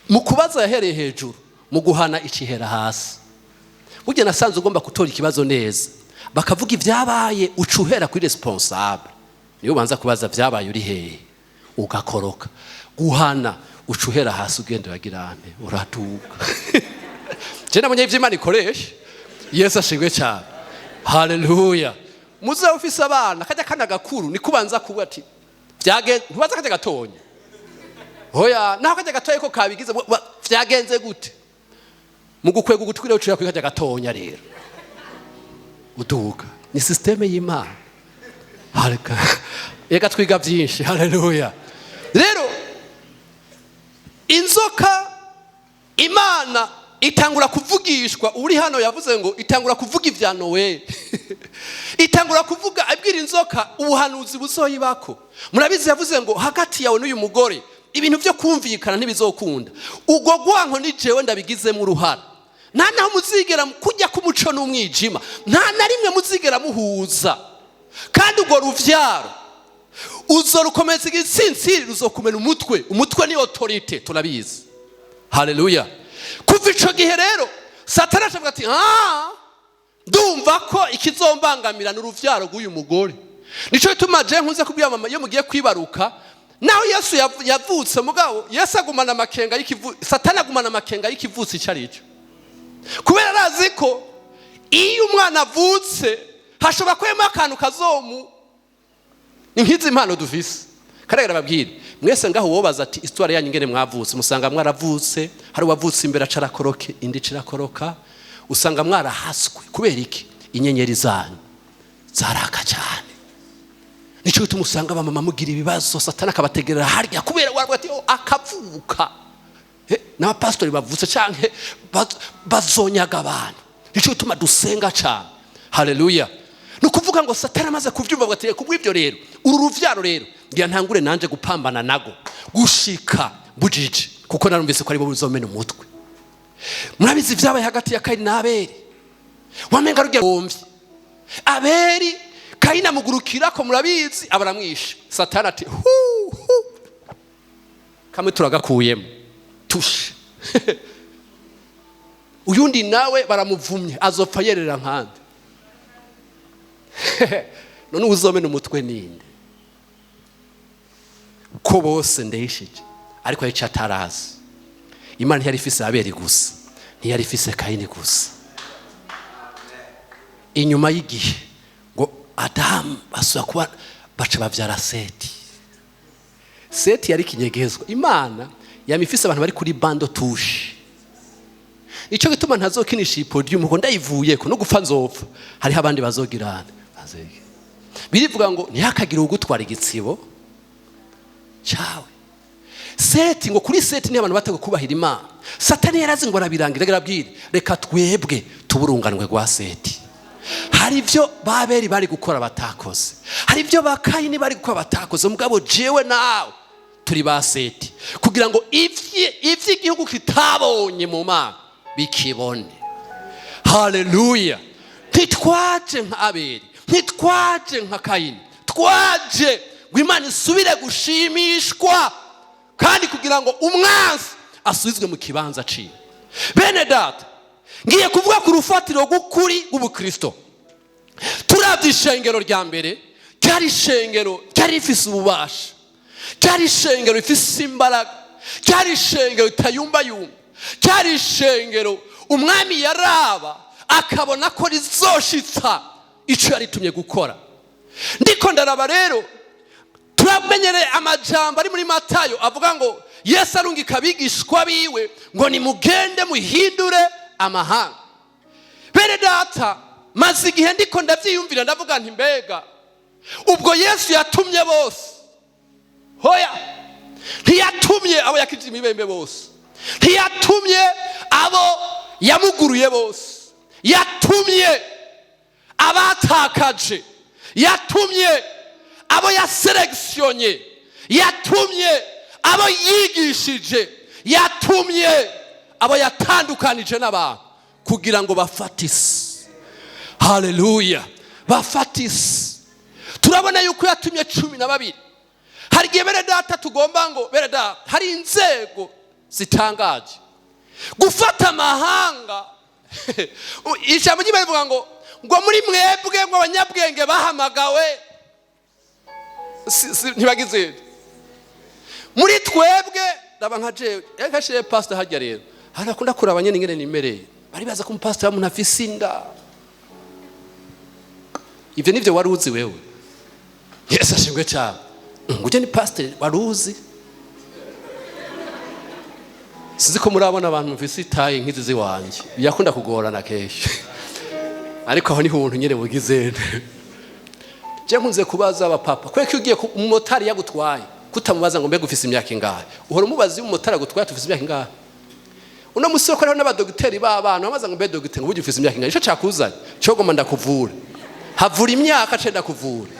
Mu kubaza yahereye hejuru, mu guhana icihera hasi. Burya nasanze ugomba gutora ikibazo neza, bakavuga ibyabaye, uca uhera kuri responsable, niyo ubanza kubaza: "Byabaye uri hehe?" Ugakoroka. Guhana uca uhera hasi, ugenda uragira nte? Uraduka. Je nabonye ivyo Imana ikoresha. Yesu ashimwe cyane. Haleluya. Muze ufise abana, kajya kana gakuru niko ubanza kuvuga ati byagenze. Ntubaza kajya gatonya, hoya, naho kajya gatoya ko kabigize, vyagenze gute? Mu gukwega ugutwi rero ucira kuri kajya gatonya, rero uduga. Ni système y'Imana. Hareka reka twiga byinshi. Haleluya. Rero inzoka, Imana itangura kuvugishwa. Uri hano yavuze ngo itangura kuvuga ibya Noweli, itangura kuvuga abwira inzoka ubuhanuzi buzoyibako. Murabizi, yavuze ngo hagati yawe n'uyu mugore ibintu byo kumvikana ntibizokunda. Ubwo gwanko ni jewe ndabigizemo uruhara. Nta naho muzigera kujya k'umuco n'umwijima, nta na rimwe muzigera muhuza. Kandi urwo ruvyaro uzorukomeza igitsintsiri, ruzokumena umutwe. Umutwe ni autorité, turabizi. Haleluya. Kuva ico gihe rero Satani ashavuga ati: "Ah, ndumva ko ikizombangamira ni uruvyaro rw'uyu mugore." Nico gituma je nkunze kubwira mama, iyo mugiye kwibaruka, naho Yesu yavutse, mugabo Yesu agumana amakenga y'ikivu, Satani agumana amakenga y'ikivutse icyo ari cyo, kubera arazi ko iyo umwana avutse hashobora kubamo akantu kazomu. Ni nk'izi mpano dufise. Karega babwire mwese ngaho, wobaza ati histoire yanyu ingene mwavutse, musanga mwaravutse hari uwavutse imbere acarakoroke, indi cirakoroka, usanga mwarahaswe. Kubera iki? Inyenyeri zanyu zaraka cyane. Nicyo gituma usanga abamama mugira ibibazo, Satani akabategerera harya, kubera waravuga ati: "Oh, akavuka." N'abapasitori bavutse canke bazonyaga abantu. Nicyo gituma dusenga cyane. Haleluya! Ni ukuvuga ngo Satani amaze kubyumva avuga ati: "Kubw'ibyo rero, uru ruvyaro rero ngira ntangure nanje gupambana nago gushika bujiji, kuko narumvise ko aribo buzomena umutwe." Murabizi vyabaye hagati ya Kayini na Abeli. Wamenga rujya bomvye Abeli, Kayini amugurukirako, murabizi, abaramwishe. Satani ati: "Hu hu, kamwe turagakuyemo tushe, uyundi nawe baramuvumye, azopfa yerera nkande. None uzomena umutwe ninde, ko bose ndeshije?" Ariko icyo atarazi, Imana ntiyari ifise Abeli gusa, ntiyari ifise Kayini gusa. Inyuma y'igihe ngo Adamu basubira kuba, baca babyara Seti. Seti yari ikinyegezwa. Imana yama ifise abantu bari kuri banc de touche. Nicyo gituma ntazokinisha iyi podium ngo ndayivuyeko no gupfa nzopfa, hariho abandi bazogirana. Birivuga ngo ntihakagire ugutwara igitsibo cyawe. Seti, ngo kuri Seti niyo abantu bateguye kubahira Imana. Satani yarazi ngo arabirangira, arabwira: "Reka twebwe tuburunganwe rwa Seti." Hari ibyo Baberi bari gukora batakoze, hari ibyo ba Kayini bari gukora batakoze, mugabo jewe nawe turi ba Seti kugira ngo ivy'igihugu kitabonye mu Mana bikibone. Haleluya! Ntitwaje nka Abeli, ntitwaje nka Kayini, twaje ngo Imana isubire gushimishwa, kandi kugira ngo umwansi asubizwe mu kibanza ciwe. Bene data, ngiye kuvuga ku rufatiro rw'ukuri rw'ubukristo. Turabye ishengero rya mbere, ryari ishengero ryari rifise ububasha, ryari ishengero rifise imbaraga, ryari ishengero ritayumbayumba, ryari ishengero umwami yaraba akabona ko rizoshitsa icyo yaritumye gukora. Ndiko ndaraba rero, turamenyere amajambo ari muri Matayo avuga ngo Yesu arungika abigishwa biwe ngo nimugende muhindure amahanga. Bene data, maze igihe ndiko ndabyiyumvira, ndavuga nti: "Mbega ubwo Yesu yatumye bose?" Hoya, ntiyatumye abo yakijije imibembe bose, ntiyatumye abo yamuguruye bose, yatumye abatakaje, yatumye abo yaseregisiyonye, yatumye abo yigishije, yatumye abo yatandukanije n'abantu kugira ngo bafate isi. Haleluya! Bafate isi. Turabona yuko yatumye 12. Hari igihe, bene data, tugomba ngo, bene data, hari inzego zitangaje gufata amahanga. Ijambo ry'Imana rivuga ngo muri mwebwe ngo abanyabwenge bahamagawe ntibagize muri twebwe. Raba nka jewe, reka shire pastor hajya rero harakunda kuraba nyene ingene nimereye. Bari baza ko umupastor w'umuntu afise inda. Ivyo nivyo wari uzi wewe? Yesu ashimwe cyane! Ngo ujye ni pastor wari uzi. Sinzi ko murabona abantu mufise i taille nk'izi ziwanje, birakunda kugorana kenshi, ariko aho niho ubuntu nyene bugize. Je nkunze kubaza abapapa: kubera ko iyo ugiye umumotari yagutwaye, kutamubaza ngo mbega ufise imyaka ingahe? Uhora umubaza iyo umumotari agutwaye ati: "Ufise imyaka ingahe?" Uno musi ko hariho n'abadogiteri b'abana bamaze ngo: "Mbe dogiteri, ngo burya ufise imyaka ingahe? Ico cakuzanye cogoma ndakuvura, havura imyaka ce ndakuvura."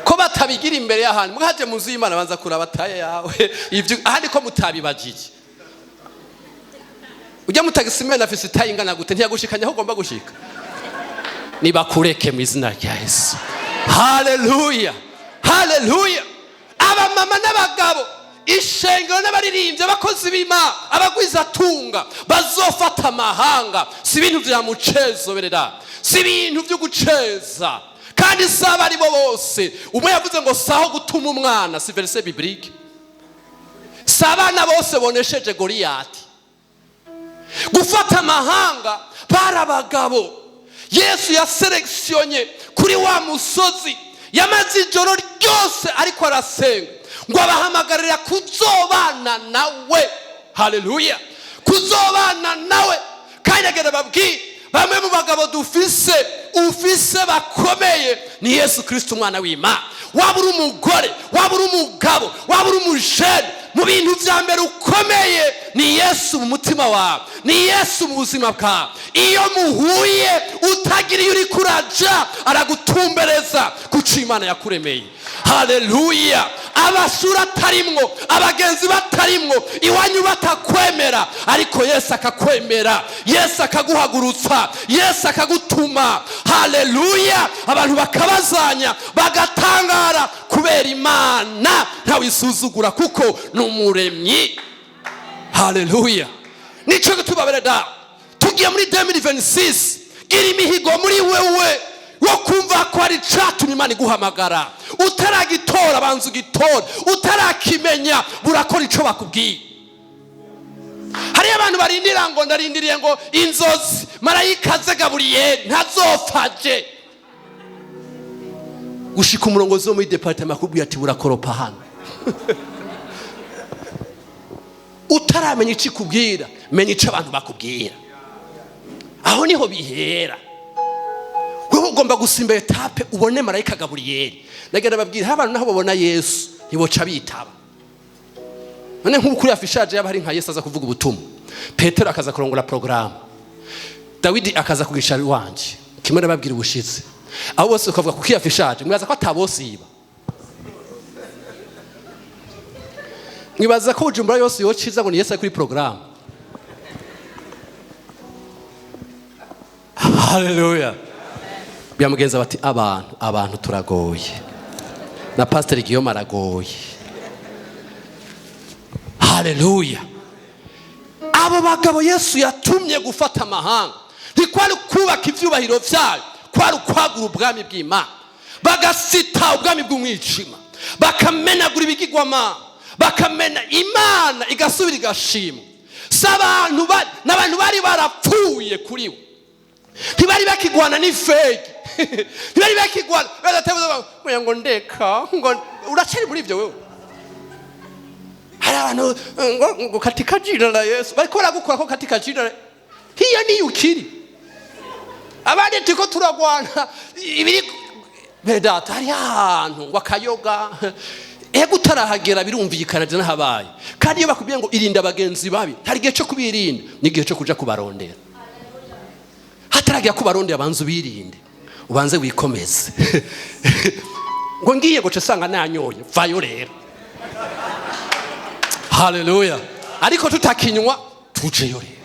Ko batabigira imbere y'ahantu mwaje mu nzu y'Imana, banza kuraba taille yawe, ivyo ahandi ko mutabibajije. Ujya mutagisimena afise i taille ingana gute? Ntiyagushikanya aho ugomba gushika. Nibakureke mu izina rya Yesu. Haleluya, haleluya! Abamama n'abagabo, ishengero n'abaririmbyi, abakozi b'Imana, abagwizatunga bazofata amahanga, si ibintu vya mucezo berera, si ibintu vyo guceza, kandi si abo ari bo bose. Umwe yavuze ngo saho gutuma umwana, si verset biblique, si abana bose bonesheje Goliyati. Gufata amahanga bari abagabo Yesu yaserekisiyonye kuri wa musozi. Yamaze ijoro ryose ariko arasenga, ngo abahamagarira kuzobana nawe. Haleluya, kuzobana nawe. Kandi agenda babwire bamwe mu bagabo dufise, ufise bakomeye ni Yesu Kristo umwana w'Imana. Waba uri umugore, waba uri umugabo, waba uri umujene, mu bintu vya mbere ukomeye ni Yesu mu mutima wawe, ni Yesu mu buzima bwawe. Iyo muhuye utagira iyo uriko uraja, aragutumbereza kuco Imana yakuremeye. Haleluya. Abasura atarimwo, abagenzi batarimwo, iwanyu batakwemera, ariko Yesu akakwemera, Yesu akaguhagurutsa, Yesu akagutuma. Haleluya. Abantu bakabazanya bagatangara kubera Imana ntawisuzugura, kuko ni umuremyi. Haleluya. Nico gituma bene da tugiye muri 2026, gira imihigo muri wewe wo kumva ko hari icatumye Imana iguhamagara. Utaragitora banza ugitore, utarakimenya burakora ico bakubwiye. Hariyo abantu barindira ngo ndarindiriye ngo inzozi marayika aze Gaburiyeli ntazopfaje gushika umurongozi wo muri departement akubwiye ati burakoropa hano. Utaramenya ico ikubwira, menya ico abantu bakubwira. Aho niho bihera. Wewe ugomba gusimba etape ubone marayika Gaburiyeli. Nagenda babwira hari abantu naho babona Yesu ntiboca bitaba. None nk'ubu kuri afishaje yaba hari nka Yesu aza kuvuga ubutumwa, Petero akaza kurongora programme, Dawidi akaza kugisha iwanje, kimwe nababwira ubushize, abo bose ukavuga kuko afishaje mwibaza ko atabosiba, mwibaza ko Bujumbura yose yociza ngo ni Yesu ari kuri programme. Haleluya. Byamugenza bati abantu turagoye, na Pastor Guillaume aragoye. Haleluya. Abo bagabo Yesu yatumye gufata amahanga ntikwari kubaka ivyubahiro vyayo, kwari ukwagura ubwami bw'Imana, bagasita ubwami bw'umwijima, bakamenagura ibigirwamana, bakamena Imana igasubira igashimwa. Si abantu n'abantu bari barapfuye kuri we, ntibari bakigwana n'ifegi, ntibari bakigwana badatebuza ngo ndeka ngo uracari muri ivyo wewe. Hari abantu ngo katika jina la Yesu bariko baragukora ko katika jina la hiyo ni ukiri. Abandi turiko turagwana ibiri bene data, hari ahantu ngo akayoga ego utarahagera birumvikana je nahabaye. Kandi iyo bakubwiye ngo irinda abagenzi babi, hari igihe cyo kubirinda n'igihe cyo kuja kubarondera. Hataragira kubarondera abanze ubirinde, ubanze wikomeze. Ngo ngiye goce sanga nanyoye, vayo rero. Haleluya. Ariko tutakinywa tujeyo rero.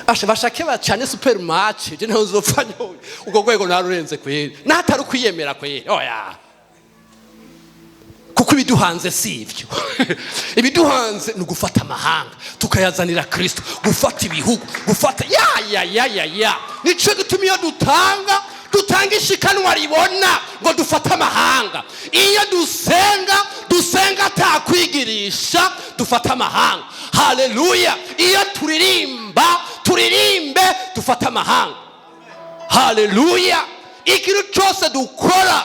Asha bashake bacane super match, je ntaho uzopfa nyoye. Ubwo rwego narurenze kweri. Natari kwiyemera kweri. Oya. Kuko ibiduhanze si ivyo. Ibiduhanze ni ugufata amahanga tukayazanira Kristo, gufata ibihugu, gufata ya ya ya ya ya. Nico gituma iyo dutanga ishikanwa ribona ngo dufate amahanga. Iyo dusenga atakwigirisha, dufate amahanga. Haleluya. Iyo turirimba, turirimbe dufate amahanga. Haleluya. Ikintu cyose dukora,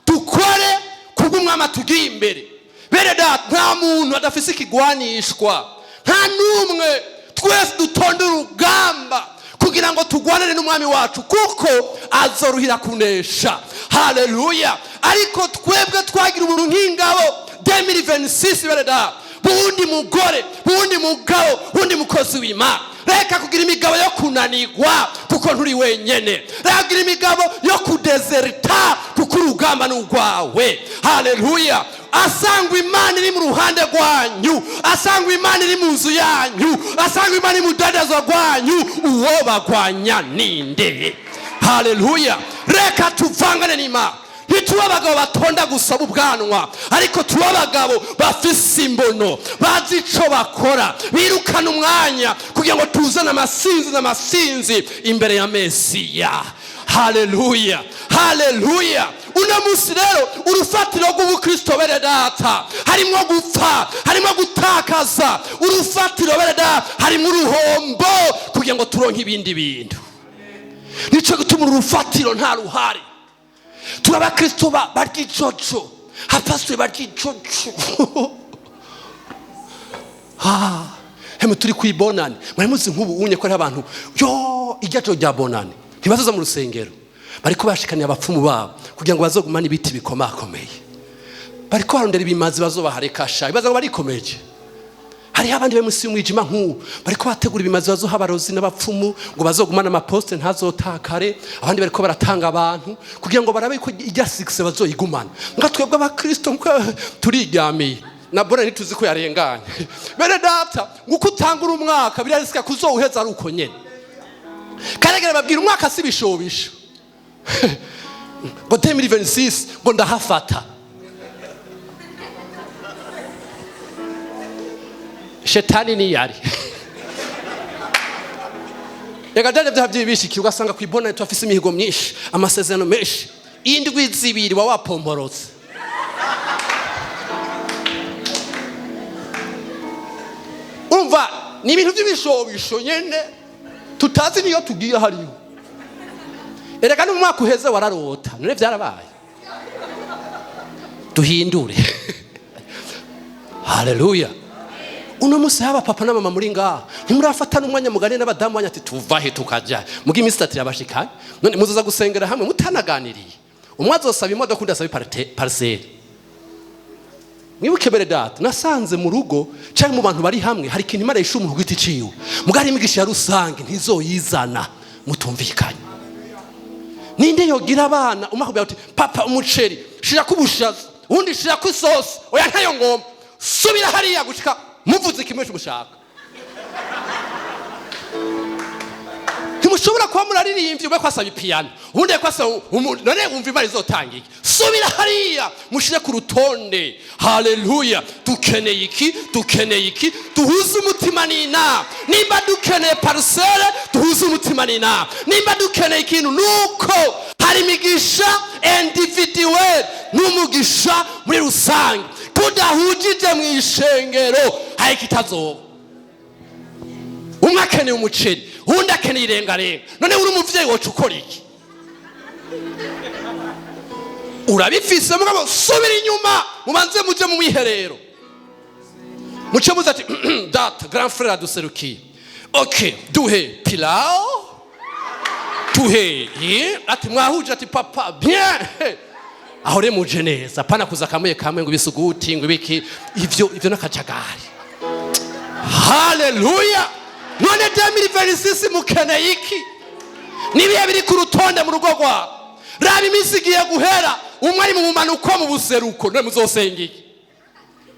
dukore kubw'umwami atugiye imbere. Bene data, nta muntu adafise ikigwanishwa, nta n'umwe. Twese dutonde urugamba kugira ngo tugwanane n'umwami wacu, kuko azoruhira kunesha. Haleluya. Ariko twebwe twagira ubuntu nk'ingabo 2026 bene data, bundi mugore, bundi mugabo, bundi mukozi w'Imana. Reka kugira imigabo yo kunanirwa kuko nturi wenyene. Reka kugira imigabo yo kudezerta kuko urugamba ni urwawe. Haleluya. Asangwa Imana iri mu ruhande rwanyu, asangwa Imana iri mu nzu yanyu, asangwa Imana iri mu rudandazwa rwanyu, uwo bagwanya ninde? Haleluya. Reka tuvangane n'Imana. Ntitube abagabo batonda gusaba ubwanwa, ariko tube abagabo bafise imbono, bazi ico bakora, birukana umwanya kugira ngo tuzane amasinzi n'amasinzi imbere ya Mesiya. Haleluya, haleluya. Uno munsi rero urufatiro rw'ubukristo bene data harimwo gupfa, harimwo gutakaza. Urufatiro bene data harimwo uruhombo kugira ngo turonke ibindi bintu. Nico gituma urufatiro nta ruhari. Turi abakristo barya ijojo, abapasitori barya ijojo. Hemwe turi ku ibonane, mwari muzi nk'ubu unye ko hari abantu yo irya joro rya bonane ntibazoza mu rusengero, bariko bashikaniye abapfumu babo kugira ngo bazogumane ibiti bikomakomeye, bariko barondera ibimazi bazobahareka sha, ibibazo ngo barikomeje. Hariho abandi bari munsi y'umwijima nk'ubu bariko bategura ibimazi bazoha abarozi n'abapfumu ngo bazogumane amaposte ntazotakare. Abandi bariko baratanga abantu kugira ngo barabe ko irya succès bazoyigumana. Nga twebwe abakristo turiryamiye na bora ntituzi ko yarenganye. Bene data, nguko utangura umwaka birarisika kuzowuheza ari uko nyene. Karegera babwira umwaka si bishobisho ngo 2026 ngo ndahafata. Shetani ni yari reka byari byaha byibishikiye, ugasanga ku ibona turafise imihigo myinshi, amasezerano menshi, indwi zibiri wa wapomporotse. Umva ni ibintu by'ibishobisho nyene tutazi niyo tugiye hariyo. Erega n'umwaka uheze wararota, none byarabaye. Duhindure. Haleluya. Uno musi haba papa na mama muri ngaha ntimurafatana umwanya mugane n'abadamu banyu ati tuvahe tukajya mugi iminsi itatu irabashikanye, none muzoza gusengera hamwe mutanaganiriye. Umwe azosaba imodoka undi asaba parcelle. Mwibuke bere data, nasanze mu rugo canke mu bantu bari hamwe hari ikintu Imana yishuye umuntu ku giti ciwe, mugari imigisha ya rusange ntizoyizana mutumvikanye. Ninde yogira abana umwe akubwira ati papa umuceri shira kubushaza, undi shira ku isosi, oya ntayo ngomba, subira hariya gushika muvuze kimwe mushaka. Ntimushobora kuba muraririmbye umwe kwasaba ipiyano ubundi kwasaba none wumva Imana izotanga iki? Subira hariya mushire ku rutonde. Haleluya. Dukeneye iki? Dukeneye iki? Duhuze umutima n'inama. Nimba dukeneye parcelle duhuze umutima n'inama. Nimba dukeneye ikintu nuko hari imigisha individuel n'umugisha muri rusange. Tudahujije mu ishengero hari kitazoba. Umwe akeneye umuceri, uwundi akeneye irengarenga. None uri umuvyeyi woca ukora iki? Urabifise mugabo subira inyuma mubanze muje mu mwiherero. Muce muze ati data grand frère aduserukiye. Okay, duhe pilau, duhe ye, ati mwahuje ati papa bien. Aho re muje neza, pana kuza kamwe kamwe ngo ibisuguti ngo ibiki, ivyo nakajagari. Haleluya. None 2026 mukeneye iki? Nibihe biri ku rutonde mu rugo rwawe? Raba iminsi igiye guhera, umwe ari mu bumanuko mu buseruko, none muzosenga iki?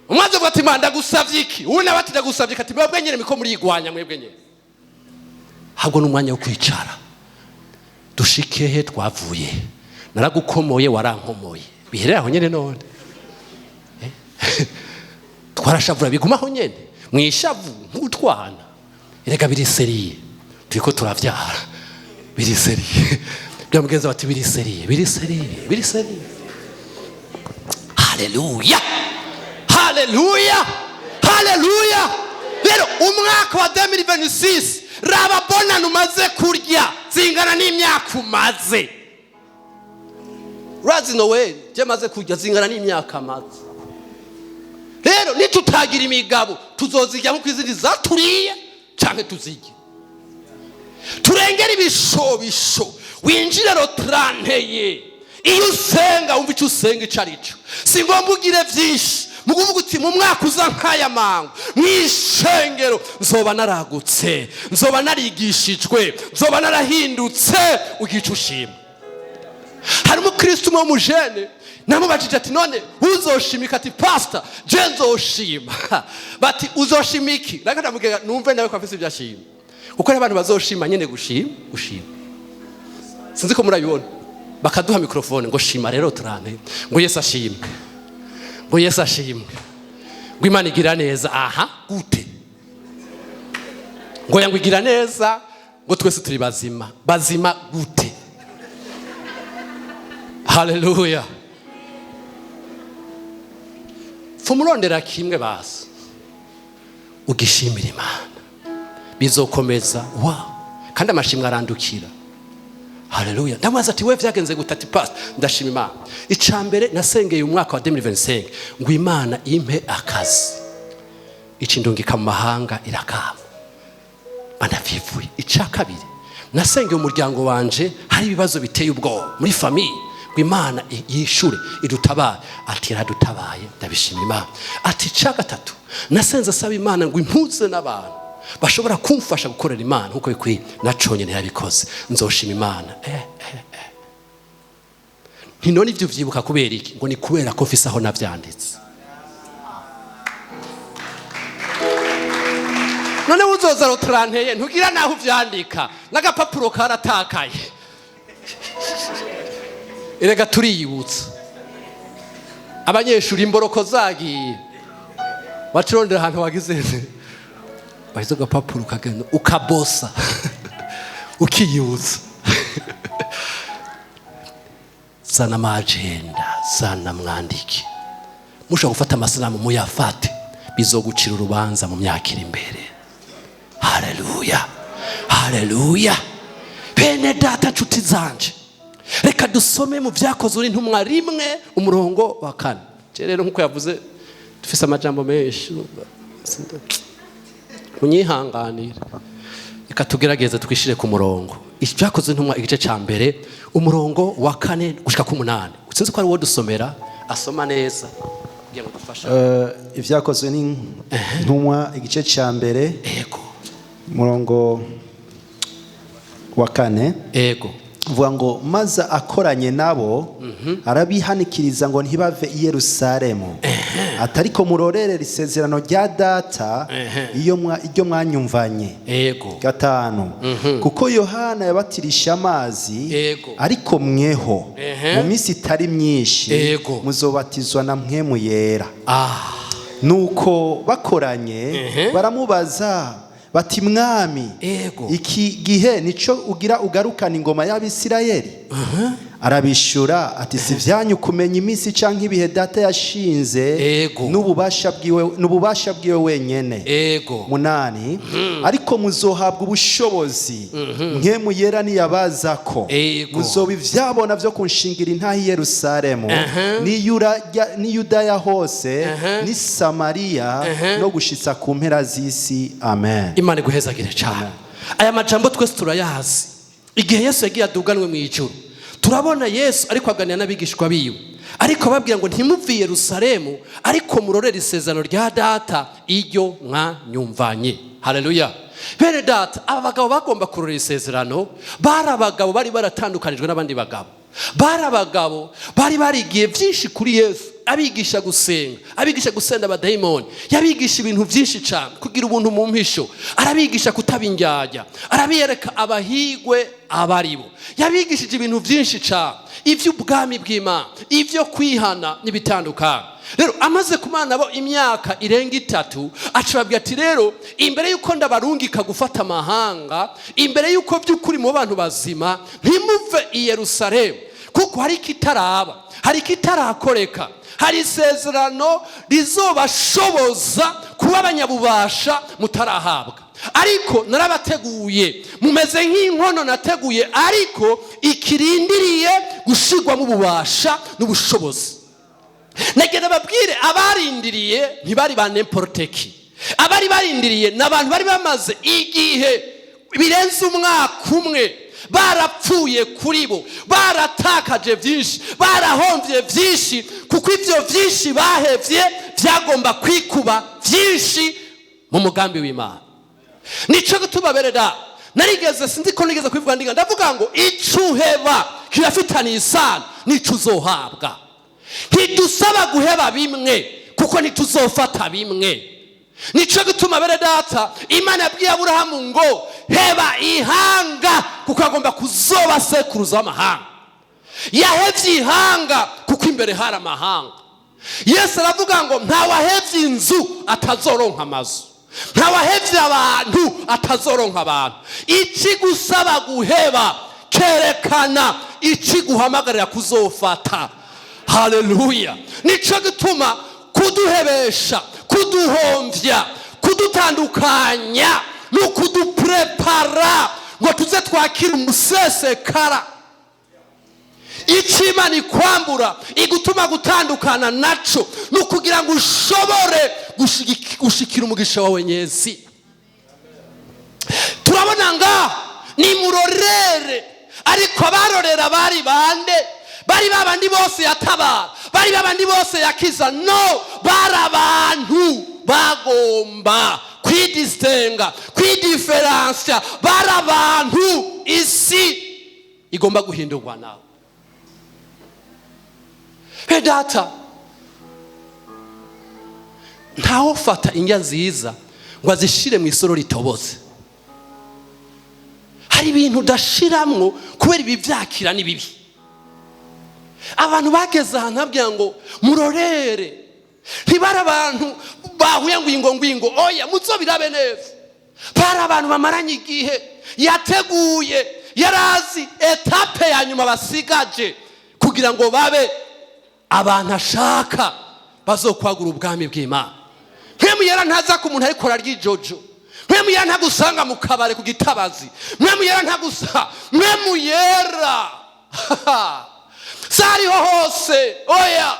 Umwe azovuga ati Mana ndagusavye iki? Uwundi nawe ati ndagusavye iki? Ati mwebwe nyene miko murigwanya mwebwe nyene. Habwo n'umwanya wo kwicara. Dushike he twavuye? Naragukomoye warankomoye. Biherera aho nyene none. Twarashavura biguma aho nyene. Mwishavu nk'utwana. Erega biri seriye. Turiko turavyara. Biri seriye. Bya mugenzi bati biri seriye, biri seriye, biri seriye. Haleluya. Haleluya. Haleluya. Rero umwaka wa 2026 raba bona umaze kurya zingana n'imyaka umaze. Urazi Noel je maze kurya zingana n'imyaka maze. Rero nitutagira imigabo tuzozirya nkuko izindi zaturiye canke tuzirye. Turengera ibishobisho winjire rotranteye. Iyo usenga wumva icyo usenga ico ari cyo. Si ngombwa ugire vyinshi mu kuvuga uti mu mwaka uza nk'aya mango mw'ishengero nzoba naragutse, nzoba narigishijwe, nzoba narahindutse. Ugica ushima. Hari umukristo umwe w'umujene namubajije ati none uzoshimika? Ati pastor je nzoshima. Bati uzoshima iki? Reka ndamubwira numve nawe ko afise ibyo ashima. Kuko hari abantu bazoshima nyene gushima, gushima. Sinzi ko murabibona. Bakaduha microphone ngo shima rero turane. Ngo Yesu ashimwe. Ngo Yesu ashimwe. Ngo Imana igira neza. Aha gute? Ngo yangu igira neza ngo twese turi bazima. Bazima gute? Haleluya. Fumurondera kimwe basi. Ugishimira Imana. Bizokomeza wa. Kandi amashimwe arandukira. Haleluya. Ndamubaza ati: "We vyagenze gute?" Ati: "Pastor, ndashima Imana. Ica mbere, nasengeye umwaka wa 2025 ngo Imana impe akazi, icindungika mu mahanga, irakama, ndavyivuye. Ica kabiri, nasengeye umuryango wanje, hari ibibazo biteye ubwoba muri famille, ngo Imana yishure, idutabare." Ati: "Iradutabaye, ndabishima Imana." Ati: "Ica gatatu, nasenze asaba Imana ngo impuze n'abantu bashobora kumfasha gukorera Imana nkuko bikwiye, naco nyene yarabikoze, nzoshima Imana." Nti: "None ivyo vyibuka kubera iki?" Ngo: "Ni kubera ko mfise aho navyanditse." None uzoza ruturanteye, ntugira naho uvyandika, n'agapapuro karatakaye. Erega turiyibutsa, abanyeshuri imboroko zagiye, bacirondera ahantu wagize, wahize agapapuro, ukagenda ukabosa, ukiyibutsa. Zana ama agenda, zana mwandike, mushobora gufata amasanamu muyafate, bizogucira urubanza mu myaka iri imbere. Haleluya, haleluya. Bene data, nshuti zanje, reka dusome mu Byakozwe n'Intumwa 1, umurongo wa 4. Je rero, nkuko yavuze, dufise amajambo menshi, munyihanganire. Reka tugerageze twishire ku murongo. Ibyakozwe n'Intumwa, igice cya mbere, umurongo wa 4 gushika ku 8. Sinzi ko ari uwo dusomera, asoma neza kugira ngo dufashe. Ibyakozwe n'Intumwa, igice cya mbere, umurongo wa 4. Uvuga ngo: "Maze akoranye nabo, arabihanikiriza ngo ntibave i Yerusalemu, atariko murorere isezerano rya Data, iryo mwanyumvanye." 5: "Kuko Yohana yabatirisha amazi, ariko mweho mu minsi itari myinshi muzobatizwa na Mpwemu Yera." Nuko bakoranye, baramubaza bati: "Mwami, iki gihe nico ugira ugarukana ingoma y'Abisirayeli?" Arabishura ati: "Si vyanyu kumenya iminsi canke ibihe Data yashinze n'ububasha bwiwe wenyene." 8: "Ariko muzohabwa ubushobozi, Mpwemu Yera niyabazako, muzoba ivyabona vyo kunshingira intahe i Yerusalemu n'i Yudaya hose n'i Samariya no gushitsa ku mpera z'isi. Amen." Imana iguhezagire cyane. Aya majambo twese turayazi. Igihe Yesu yagiye aduganwe mu ijuru, turabona Yesu ariko aganira n'abigishwa biwe, ariko ababwira ngo: "Ntimuve i Yerusalemu, ariko murorere isezerano rya Data iryo mwanyumvanye." Haleluya. Bene data, aba bagabo bagomba kurora isezerano bari abagabo bari baratandukanijwe n'abandi bagabo, bari abagabo bari barigiye byinshi kuri Yesu. Abigisha gusenga, abigisha gusenda abadayimoni, yabigisha ibintu byinshi cyane, kugira ubuntu mu mpisho, arabigisha kutaba indyarya, arabiyereka abahigwe abaribo. Yabigishije ibintu byinshi cyane, iby'ubwami bw'Imana, ibyo kwihana n'ibitandukanye. Rero amaze kumana nabo imyaka irenga 3, acababwira ati: "Rero imbere y'uko ndabarungika gufata amahanga, imbere y'uko by'ukuri mu bantu bazima, ntimuve i Yerusalemu, kuko hari ikitaraba, hari ikitarakoreka, hari isezerano rizobashoboza kuba abanyabubasha mutarahabwa. Ariko narabateguye, mumeze nk'inkono nateguye, ariko ikirindiriye gushirwamo ububasha n'ubushobozi." Nagenda babwire, abarindiriye ntibari ba n'importe qui. Abari barindiriye ni abantu bari bamaze igihe birenze umwaka umwe barapfuye kuri bo, baratakaje byinshi, barahomvye byinshi, kuko ibyo byinshi bahevye byagomba kwikuba byinshi mu mugambi w'Imana. Nico gituma, bereda, narigeze, sinzi ko nigeze kubivuga, ndiga ndavuga ngo ico uheba kirafitaniye isano n'ico uzohabwa. Ntidusaba guheba bimwe, kuko ntituzofata bimwe. Nico gituma, bene data, Imana yabwiye Aburahamu ngo: "Heba ihanga," kuko agomba kuzoba sekuruza w'amahanga. Yahevye ihanga kuko imbere hari amahanga. Yesu aravuga ngo: "Ntawahevye inzu atazoronka amazu, ntawahevye abantu atazoronka abantu." Ikigusaba guheba kerekana ikiguhamagarira kuzofata. Haleluya. Nico gituma kuduhebesha, kuduhomvya, kudutandukanya no kuduprepara ngo tuze twakire umusesekara. Icyo Imana ikwambura igutuma gutandukana naco ni ukugira ngo ushobore gushikira umugisha wawe nyezi. Turabona nga ni murorere, ariko abarorera bari bande? Bari babandi bose yatabara, bari babandi bose yakiza? No, bari abantu bagomba kwidistinga, kwidiferansiya, bari abantu isi igomba guhindurwa nawe. He data, ntawufata indya nziza ngo azishire mu isoro ritobotse. Hari ibintu udashiramwo kubera ibi byakira ni bibi. Abantu bageze ahantu habwira ngo murorere, ntibari abantu bahuye ngo ingo ngwingo, oya, muzobirabe neza. Bari abantu bamaranye igihe, yateguye, yarazi étape ya nyuma basigaje kugira ngo babe abantu ashaka bazokwagura ubwami bw'Imana. Mpwemu Yera ntaza ku muntu ariko ararya ijojo. Mpwemu Yera ntagusanga mu kabare ku gitabazi. Mpwemu Yera ntagusa. Mpwemu Yera sariho hose, oya,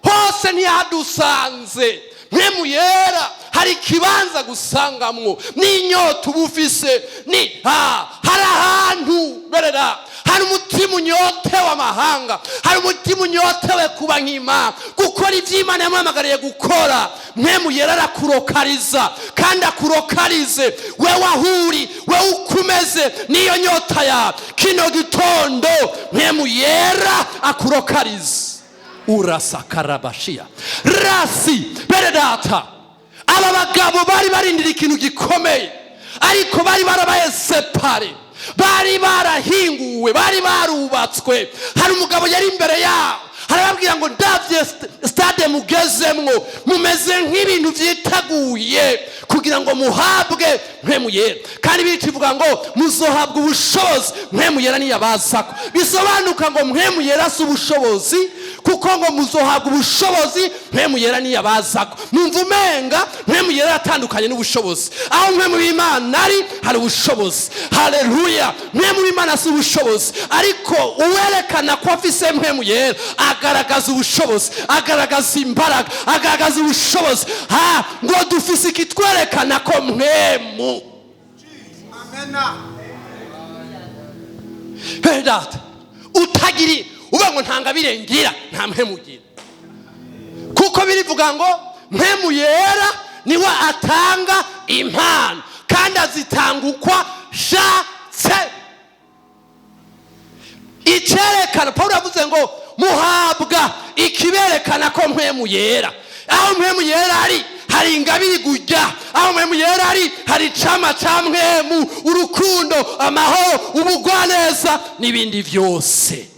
hose ntiyadusanze. Mpwemu Yera hari ikibanza gusangamwo n'inyota uba ufise, ni hari ahantu berera, hari umutima unyotewe amahanga, hari umutima unyotewe kuba nk'Imana, gukora ibyo Imana yamuhamagariye gukora. Mpwemu Yera arakurokariza kandi akurokarize wewe ahuri, wewe uko umeze niyo nyota yawe. Kino gitondo Mpwemu Yera akurokarize. Urasakarabashiya rasi bere data. Aba bagabo bari barindira ikintu gikomeye, ariko bari barabaye séparés, bari barahinguwe, bari barubatswe. Hari umugabo yari imbere yabo, arababwira ngo ndabye stade mugezemwo, mumeze nk'ibintu byiteguye kugira ngo muhabwe Mpwemu Yera. Kandi bica ngo muzohabwa ubushobozi Mpwemu Yera niyabazako. Bisobanuka ngo Mpwemu Yera si ubushobozi, kuko ngo muzohabwa ubushobozi Mpwemu Yera niyabazako. Numva umenga Mpwemu Yera atandukanye n'ubushobozi. Aho Mpwemu w'Imana ari hari ubushobozi. Haleluya! Mpwemu w'Imana si ubushobozi, ariko uwerekana ko afise Mpwemu Yera agaragaza ubushobozi, agaragaza imbaraga, agaragaza ubushobozi. Ha ngo dufise ikitwerekana ko Mpwemu. Bene data, utagiri uvuga ngo ntangabire ngira, nta mpwemu ugira, kuko birivuga ngo Mpwemu Yera niwe atanga impano kandi azitanga uko ashatse. Icyerekana, Paul yavuze ngo muhabwa ikiberekana ko Mpwemu Yera. Aho Mpwemu Yera ari hari ingabire igujya, aho Mpwemu Yera ari hari icama ca Mpwemu, urukundo, amahoro, ubugwaneza n'ibindi byose.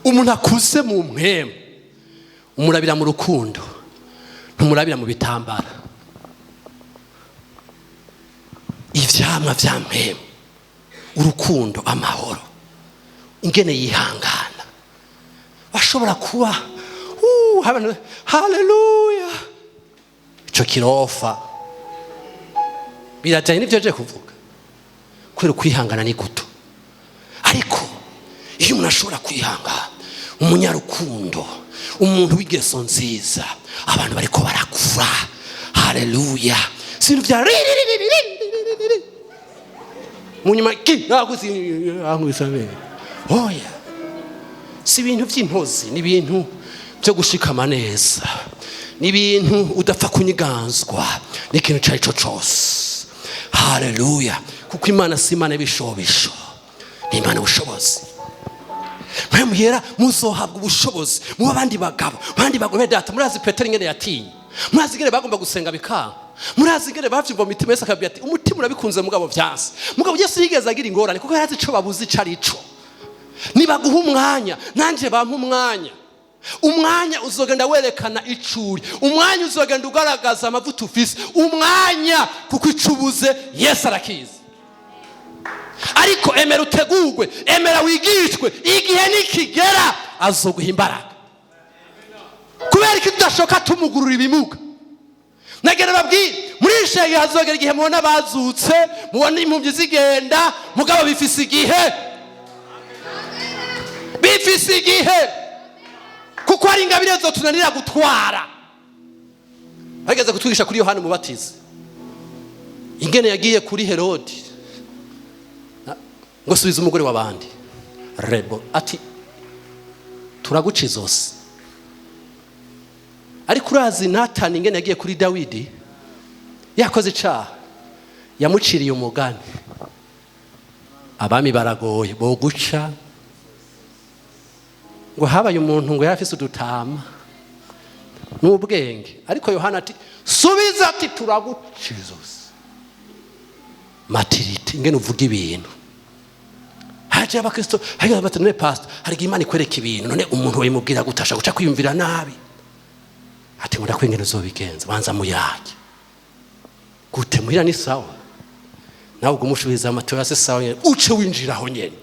Umuntu akuze mu mpwemu umurabira mu rukundo, ntumurabira mu bitambara. Ivyamwa vya Mpwemu: urukundo, amahoro, ingene yihangana. Bashobora kuba haleluya, ico kirofa birajanye n'ivyo je kuvuga, kubera ukwihangana ni guto. Ariko iyo umuntu ashobora kwihangana, umunyarukundo, umuntu w'ingeso nziza, abantu bariko barakura. Haleluya! Si ibintu vya mu nyuma ki nakusi, oya, si ibintu by'intozi, ni ibintu byo gushikama neza, ni ibintu udapfa kunyiganzwa n'ikintu icyo ari cyo cyose. Haleluya! Kuko Imana si Imana y'ibishobisho, ni Imana ubushobozi. Mpwemu Yera, muzohabwa ubushobozi muba abandi bagabo, abandi bagore. Data, murazi Petero ingene yatinye, murazi ingene bagomba gusenga bikanga, murazi ingene bavyumva mu mitima. Yesu akabwira ati umutima urabikunze mugabo vyanse. Mugabo Yesu yigeze agira ingorane, kuko yarazi ico babuze ico ari co. Nibaguha umwanya, nanje bampa umwanya. Umwanya uzogenda werekana icuri, umwanya uzogenda ugaragaza amavuta ufise, umwanya, kuko ico ubuze Yesu arakizi. Ariko emera utegurwe, emera wigishwe, igihe nikigera azoguha imbaraga. Kubera ko tudashoka tumugurura ibimuga, nagera babwire muri ishenge, hazogera igihe mubona bazutse, mubona impumyi zigenda, mugabo bifise igihe. Bifise igihe, kuko hari ingabire zotunanira gutwara. Bageze kutwigisha kuri Yohana Umubatizi ingene yagiye kuri Herodi ngo subiza umugore w'abandi, rebo ati turaguca izosi. Ariko urazi Natani ingene yagiye kuri Dawidi yakoze icaha, yamuciriye umugani. Abami baragoye boguca ngo habaye umuntu ngo yari afise udutama n'ubwenge, ariko Yohana ati subiza, ati turaguca izosi. Maturité, ingene uvuga ibintu. Haje abakristo haje bati none pastor, hari igihe Imana ikwereka ibintu, none umuntu wayimubwira gutasha guca kwiyumvira nabi. Ati ngo ndakwingene uzobigenza, banza muyage gute muhira ni sawa, nawe ubwo umushubiriza amatoya se sawa nyene, uce winjira aho nyene.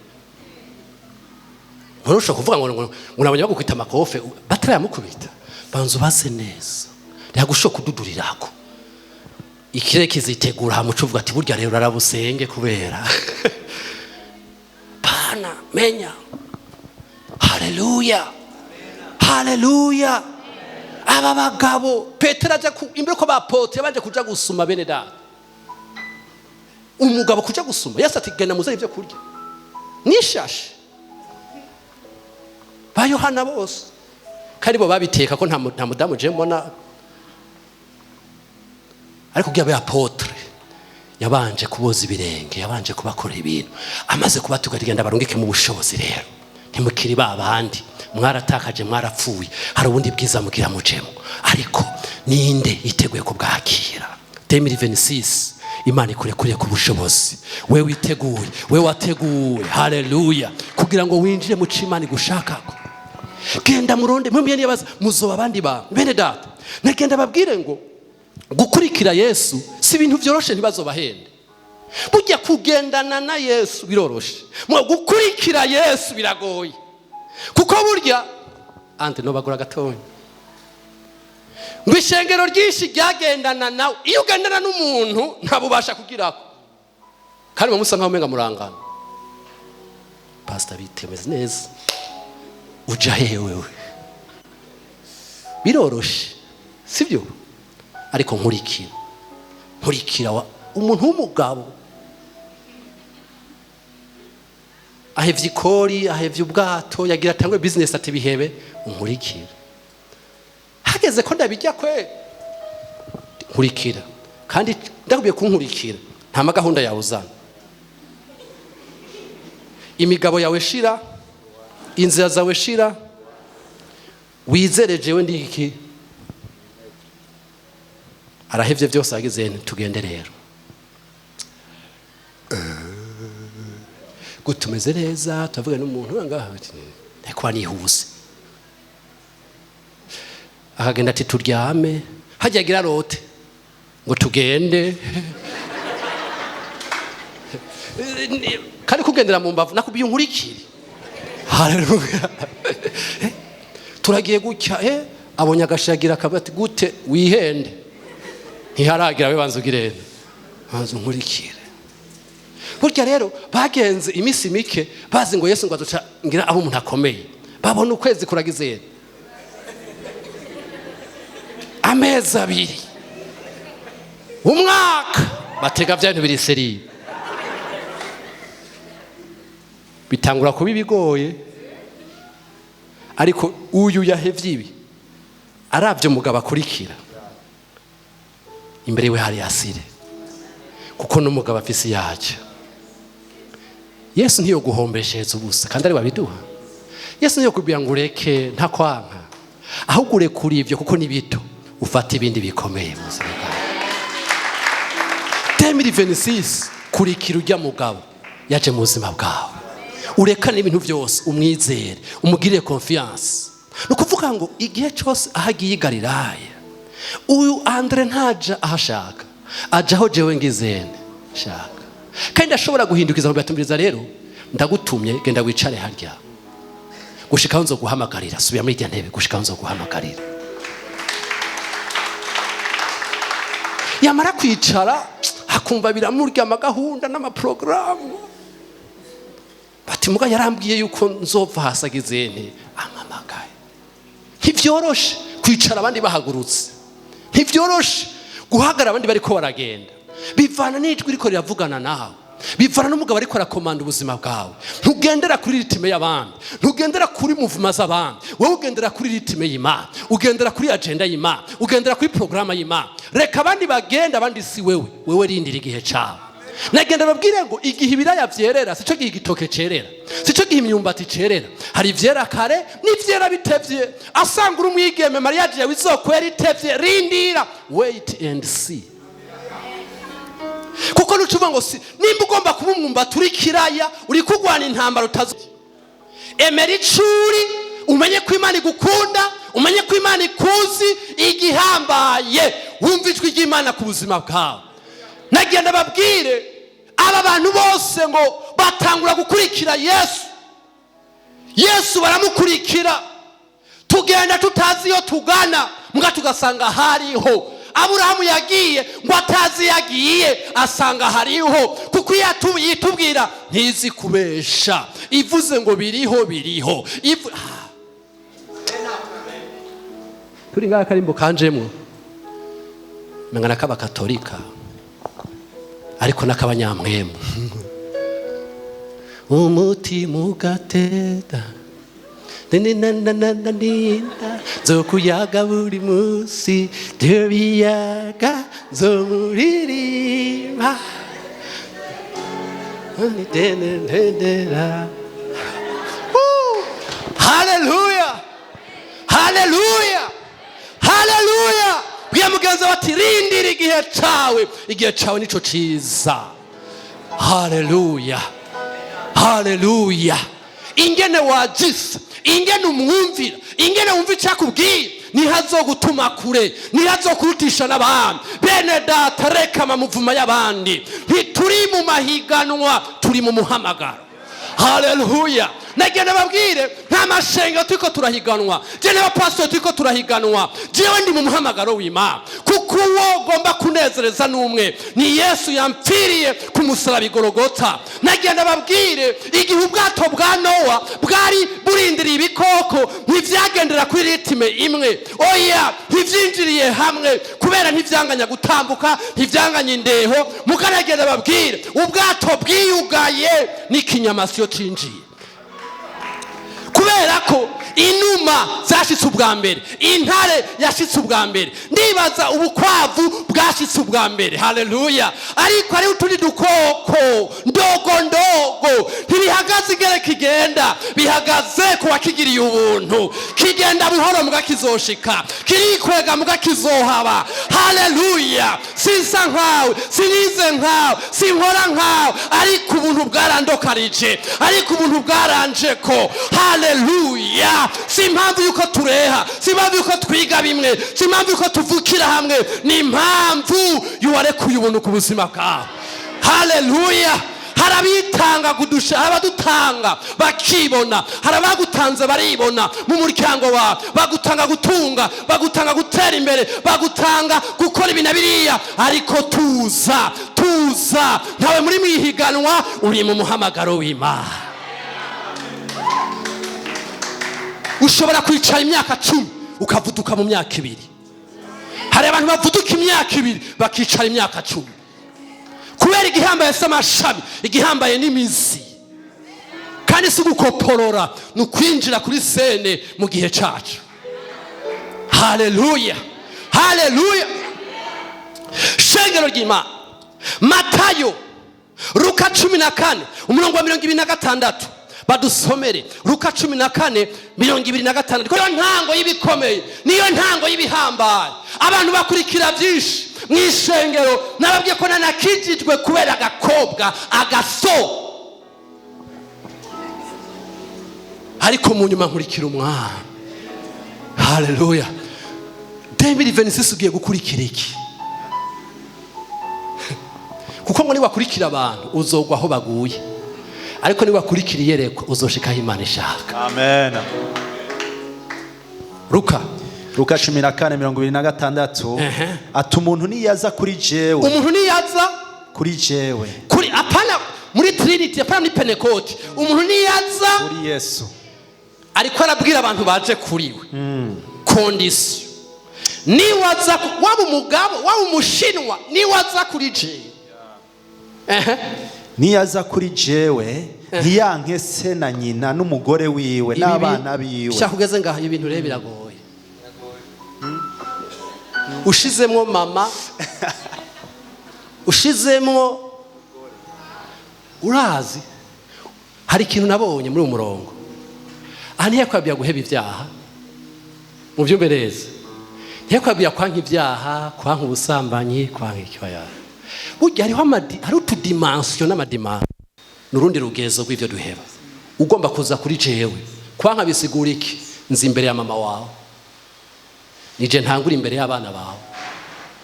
Nturushobora kuvuga ngo ngo nabonye bagukubita amakofe batarayamukubita, banza ubaze neza, ntiyagushobora kududurirako. Ikirere kizitegura hamuca uvuga ati burya rero arabusenge kubera pana menya. Haleluya, haleluya. Aba bagabo Petero aja imbere ko bapote baje kuja gusuma bene data, umugabo kuja gusuma, Yesu ati genda muzane ibyo kurya nishashe. Ba Yohana bose kandi bo babiteka ko nta mudamu je mbona, ariko kugira abe apôtre yabanje kuboza ibirenge, yabanje kubakorera ibintu, amaze kubatuka genda barungike mu bushobozi. Rero ntimukiri ba bandi, mwaratakaje, mwarapfuye, hari ubundi bwiza mugira mujemo. Ariko ninde yiteguye kubwakira? 2026 Imana ikurekuriye ku bushobozi, we witeguye, we wateguwe, haleluya, kugira ngo winjire mu cimana igushakako. Genda muronde mwe nibaza muzoba abandi bantu. Bene data, nagenda babwire ngo gukurikira Yesu si ibintu vyoroshe, ntibazobahende. Burya kugendana na Yesu biroroshe, mwe gukurikira Yesu biragoye, kuko burya ante no bagura gatonya ngo ishengero ryinshi ryagendana nawe. Iyo ugendana n'umuntu ntabubasha kugirako, kandi musa nkaho umenga murangana. Pastor bitemeze neza, uja hehe wewe? Biroroshe sibyo? Ariko nkurikira, nkurikira umuntu w'umugabo ahevye ikori, ahevye ubwato, yagira atangwe business, ati bihebe unkurikira. Hageze ko ndabijya kwe, nkurikira. Kandi ndakubwiye kunkurikira nta magahunda yawe uzana, imigabo yawe shira, inzira zawe shira, wizere jewe ndi iki. Arahevye byose, ageze tugende rero gutumeze neza, tuvuga n'umuntu ngaha ntikuba nihuse, akagenda ati turyame, hajya agira rote ngo tugende. Kandi kugendera mu mbavu nakubwiye unkurikire. Haleluya. Turagiye gutya, abonye agashagira akabati gute wihende, ntiharagira we banza ugirene, banza unkurikire. Burya rero bagenze iminsi mike bazi ngo Yesu ngo azoca ngira abo umuntu akomeye, babona ukwezi kuragizera, amezi abiri, umwaka, batega bya bintu biri seri, bitangura kuba ibigoye. Ariko uyu yahevye ibi aravye umugabo akurikira imbere we hari asire, kuko n'umugabo afise yaje. Yesu ntiyo guhombeshereza ubusa, kandi ari wabiduha. Yesu ntiyo kubwira ngo ureke nta kwanka, ahubwo urekura ivyo kuko ni bito, ufata ibindi bikomeye mu buzima bwawe. 2026 kurikira ujya mugabo yaje mu buzima bwawe, urekane ibintu byose, umwizere, umugirire confiance. Ni ukuvuga ngo igihe cyose aho agiye i Galilaya, uyu Andre ntaja ahashaka, aja aho jewe ngizene shaka. Kandi ashobora guhindukiza ngo batumiriza rero ndagutumye genda wicare harya gushika aho nzoguhamagarira, subira muri irya ntebe gushika aho nzoguhamagarira. Yamara kwicara akumva biramurya amagahunda n'amaprogaramu. Bati muga yarambwiye yuko nzova hasagize nti amamagaye. Ntivyoroshe kwicara abandi bahagurutse, ntivyoroshe guhagarara abandi bariko baragenda. Bivana n'ijwi riko riravugana nawe, bivana n'umugabo ariko arakomanda ubuzima bwawe. Ntugendera kuri rythme y'abandi, ntugendera kuri mouvement z'abandi, wowe ugendera kuri rythme y'Imana, ugendera kuri agenda y'Imana, ugendera kuri porogaramu y'Imana. Reka abandi bagenda, abandi si wewe, wewe rindira igihe cawe. Nagenda babwire ngo igihe ibiraya vyerera sico gihe igitoke cerera, sico gihe imyumbati cerera. Hari ivyera kare n'ivyera bitevye. Asanga uri umwigeme, mariage yawe izokwera itevye, rindira, wait and see. Kuko nucuvuga ngo si nimba ugomba kuba umwumbati uri kiraya, uri kurwana intambara utazi. Emera icuri, umenye ko Imana igukunda, umenye ko Imana ikuzi. Igihambaye wumva ijwi ry'Imana ku buzima bwawe. Nagenda babwire aba bantu bose ngo batangura gukurikira Yesu. Yesu baramukurikira, tugenda tutazi iyo tugana, mbwa tugasanga hariho. Aburahamu yagiye ngo atazi yagiye, asanga hariho, kuko iyo yitubwira ntizi kubesha, ivuze ngo biriho biriho. Turi ngaha karimbo kanjemwo menga nak'abakatolika ariko n'akabanyamwemu. Umutima ugateta nzokuyaga buri munsi, byo biyaga nzomuririmba. Haleluya, haleluya, haleluya. Bwiye mugenzi bati rindira igihe cawe, igihe cawe nico ciza. Haleluya, haleluya. Ingene wajisa, ingene umwumvira, ingene wumva icakubwiye, nihazogutuma kure, nihazokurutisha n'abandi. Bene data, reka amamuvuma y'abandi. Ntituri mu mahiganwa, turi mu muhamagaro. Haleluya. Nagenda babwire nta mashengero turiko turahiganwa, je n'abapasiteri turiko turahiganwa. Jewe ndi mu muhamagaro w'Imana, kuko uwo ugomba kunezereza n'umwe ni Yesu yampfiriye ku musaraba i Golgotha. Nagenda babwire igihe ubwato bwa Nowa bwari burindiriye ibikoko, ntivyagendera kuri rythme imwe, oya, ntivyinjiriye hamwe, kubera ntivyanganya gutambuka, ntivyanganya indeho. Mukanagenda babwire ubwato bwiyugaye n'ikinyamasyo cinjiye, kubera ko inuma zashitse ubwa mbere, intare yashitse ubwa mbere, ndibaza ubukwavu bwashitse ubwa mbere. Haleluya. Ariko hariho utundi dukoko ndogo ndogo ntibihagaze ingere kigenda, bihagaze ku wakigiriye ubuntu. Kigenda buhoro mbwa kizoshika, kirikwega mbwa kizohaba. Haleluya. Sinsa nkawe, sinize nkawe, sinkora nkawe, ariko ubuntu bwarandokarije, ariko ubuntu bwaranje ko. Haleluya. Si impamvu yuko tureha, si impamvu yuko twiga bimwe, si impamvu yuko tuvukira hamwe, ni impamvu yuwarekuye ubuntu ku buzima bwawe. Haleluya. Hari abitanga kudusha, hari abadutanga bakibona, hari abagutanze baribona mu muryango wawe, bagutanga gutunga, bagutanga gutera imbere, bagutanga gukora ibi na biriya, ariko tuza, tuza, ntawe muri mwihiganwa, uri mu muhamagaro w'Imana. Ushobora kwicara imyaka 10 ukavuduka mu myaka 2. Hari abantu bavuduka imyaka 2 bakicara imyaka 10, kubera igihambaye si amashami, igihambaye n'imizi. Kandi si gukoporora, ni ukwinjira kuri scène mu gihe cacu. Haleluya, haleluya. Shengero ry'Imana, Matayo, Luka 14 umurongo wa 26, badusomere Luka 14:26. Niyo ntango y'ibikomeye, niyo ntango y'ibihambaye. Abantu bakurikira byinshi mu ishengero. Nababwiye ko nanakijijwe kubera agakobwa agaso, ariko mu nyuma nkurikira umwana. Haleluya. 2026 ugiye gukurikira iki? Kuko ngo niwakurikira abantu uzogwa aho baguye, ariko niwakurikira iyerekwa uzoshika aho Imana ishaka. Amen. Luka. Luka 14:26. Ati umuntu niyaza kuri jewe. Umuntu niyaza kuri jewe. Kuri apana Muri Trinity, apana muri Pentecote. Umuntu niyaza kuri Yesu, ariko arabwira abantu baje kuri we condition: niwaza waba umugabo, waba umushinwa, niwaza kuri jewe. Ehe. Niyaza kuri jewe, ntiyanke se na nyina n'umugore wiwe n'abana biwe. Shaka ugeze ngaho, ibintu rero biragoye. Ushizemwo mama, ushizemwo, urazi hari ikintu nabonye muri uwo murongo aha. Ntiyakwabwira guheba ibyaha, mu byumve neza. Ntiyakwabwira kwanka ibyaha, kwanka ubusambanyi, kwanka ikibaya. Burya hariho hari utudimension n'amadimension, ni urundi rugezo rw'ibyo duheba. Ugomba kuza kuri jewe, kwanka bisigura iki? Nzi imbere ya mama wawe, nije ntangura imbere y'abana bawe,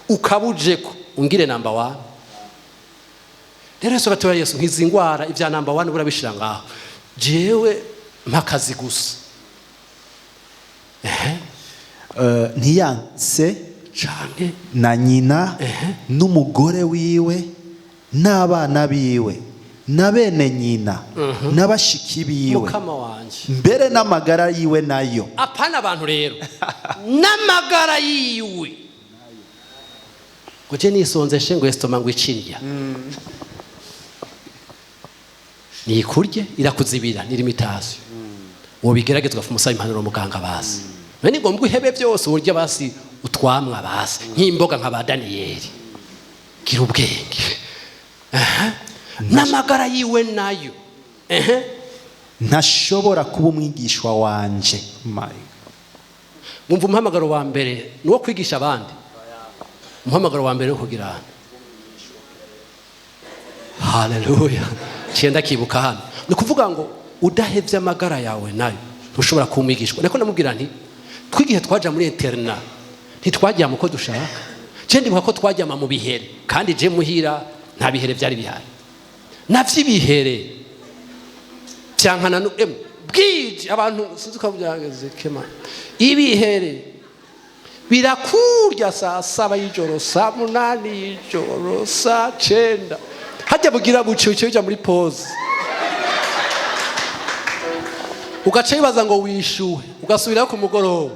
ukaba uje ko ungire number one. Rero Yesu batoya, Yesu nkizi ngwara, ibya number one burabishira ngaho, jewe mpakazi gusa. Ntiyanse canke na nyina n'umugore wiwe n'abana biwe na bene nyina n'abashiki biwe, mukama wanje, mbere n'amagara yiwe nayo. Apana abantu rero, n'amagara yiwe. Ngo je nisonzeshe, ngo estomac ngo icirya, nikurye irakuzibira, ni limitation. Wobigeragezwa umusaba impanuro muganga basi. None ni ngombwa uhebe byose? Urya basi utwamwa, basi nk'imboga nka ba Daniyeli. Gira ubwenge. Aha. N'amagara yiwe nayo. Ehe. Ntashobora kuba umwigishwa wanje. My Mwumva, umuhamagaro wa mbere ni uwo kwigisha abandi. Umuhamagaro wa mbere wo kugira, haleluya, cyenda kibuka hano, ni ukuvuga ngo udahevye amagara yawe nayo, ntushobora kuba umwigishwa. Niko namubwira nti twigihe twaja muri internat, ntitwajyama uko dushaka. Je ndibuka ko twajyama mu bihere, kandi je muhira nta bihere byari bihari. Navyo ibihere byankana bwije abantu, sinzi uko byageze kema. Ibihere birakurya saa 7 y'ijoro, saa 8 y'ijoro, saa 9, hajya bugira buce buce bijya muri pause, ugaca wibaza ngo wishuwe, ugasubirayo ku mugoroba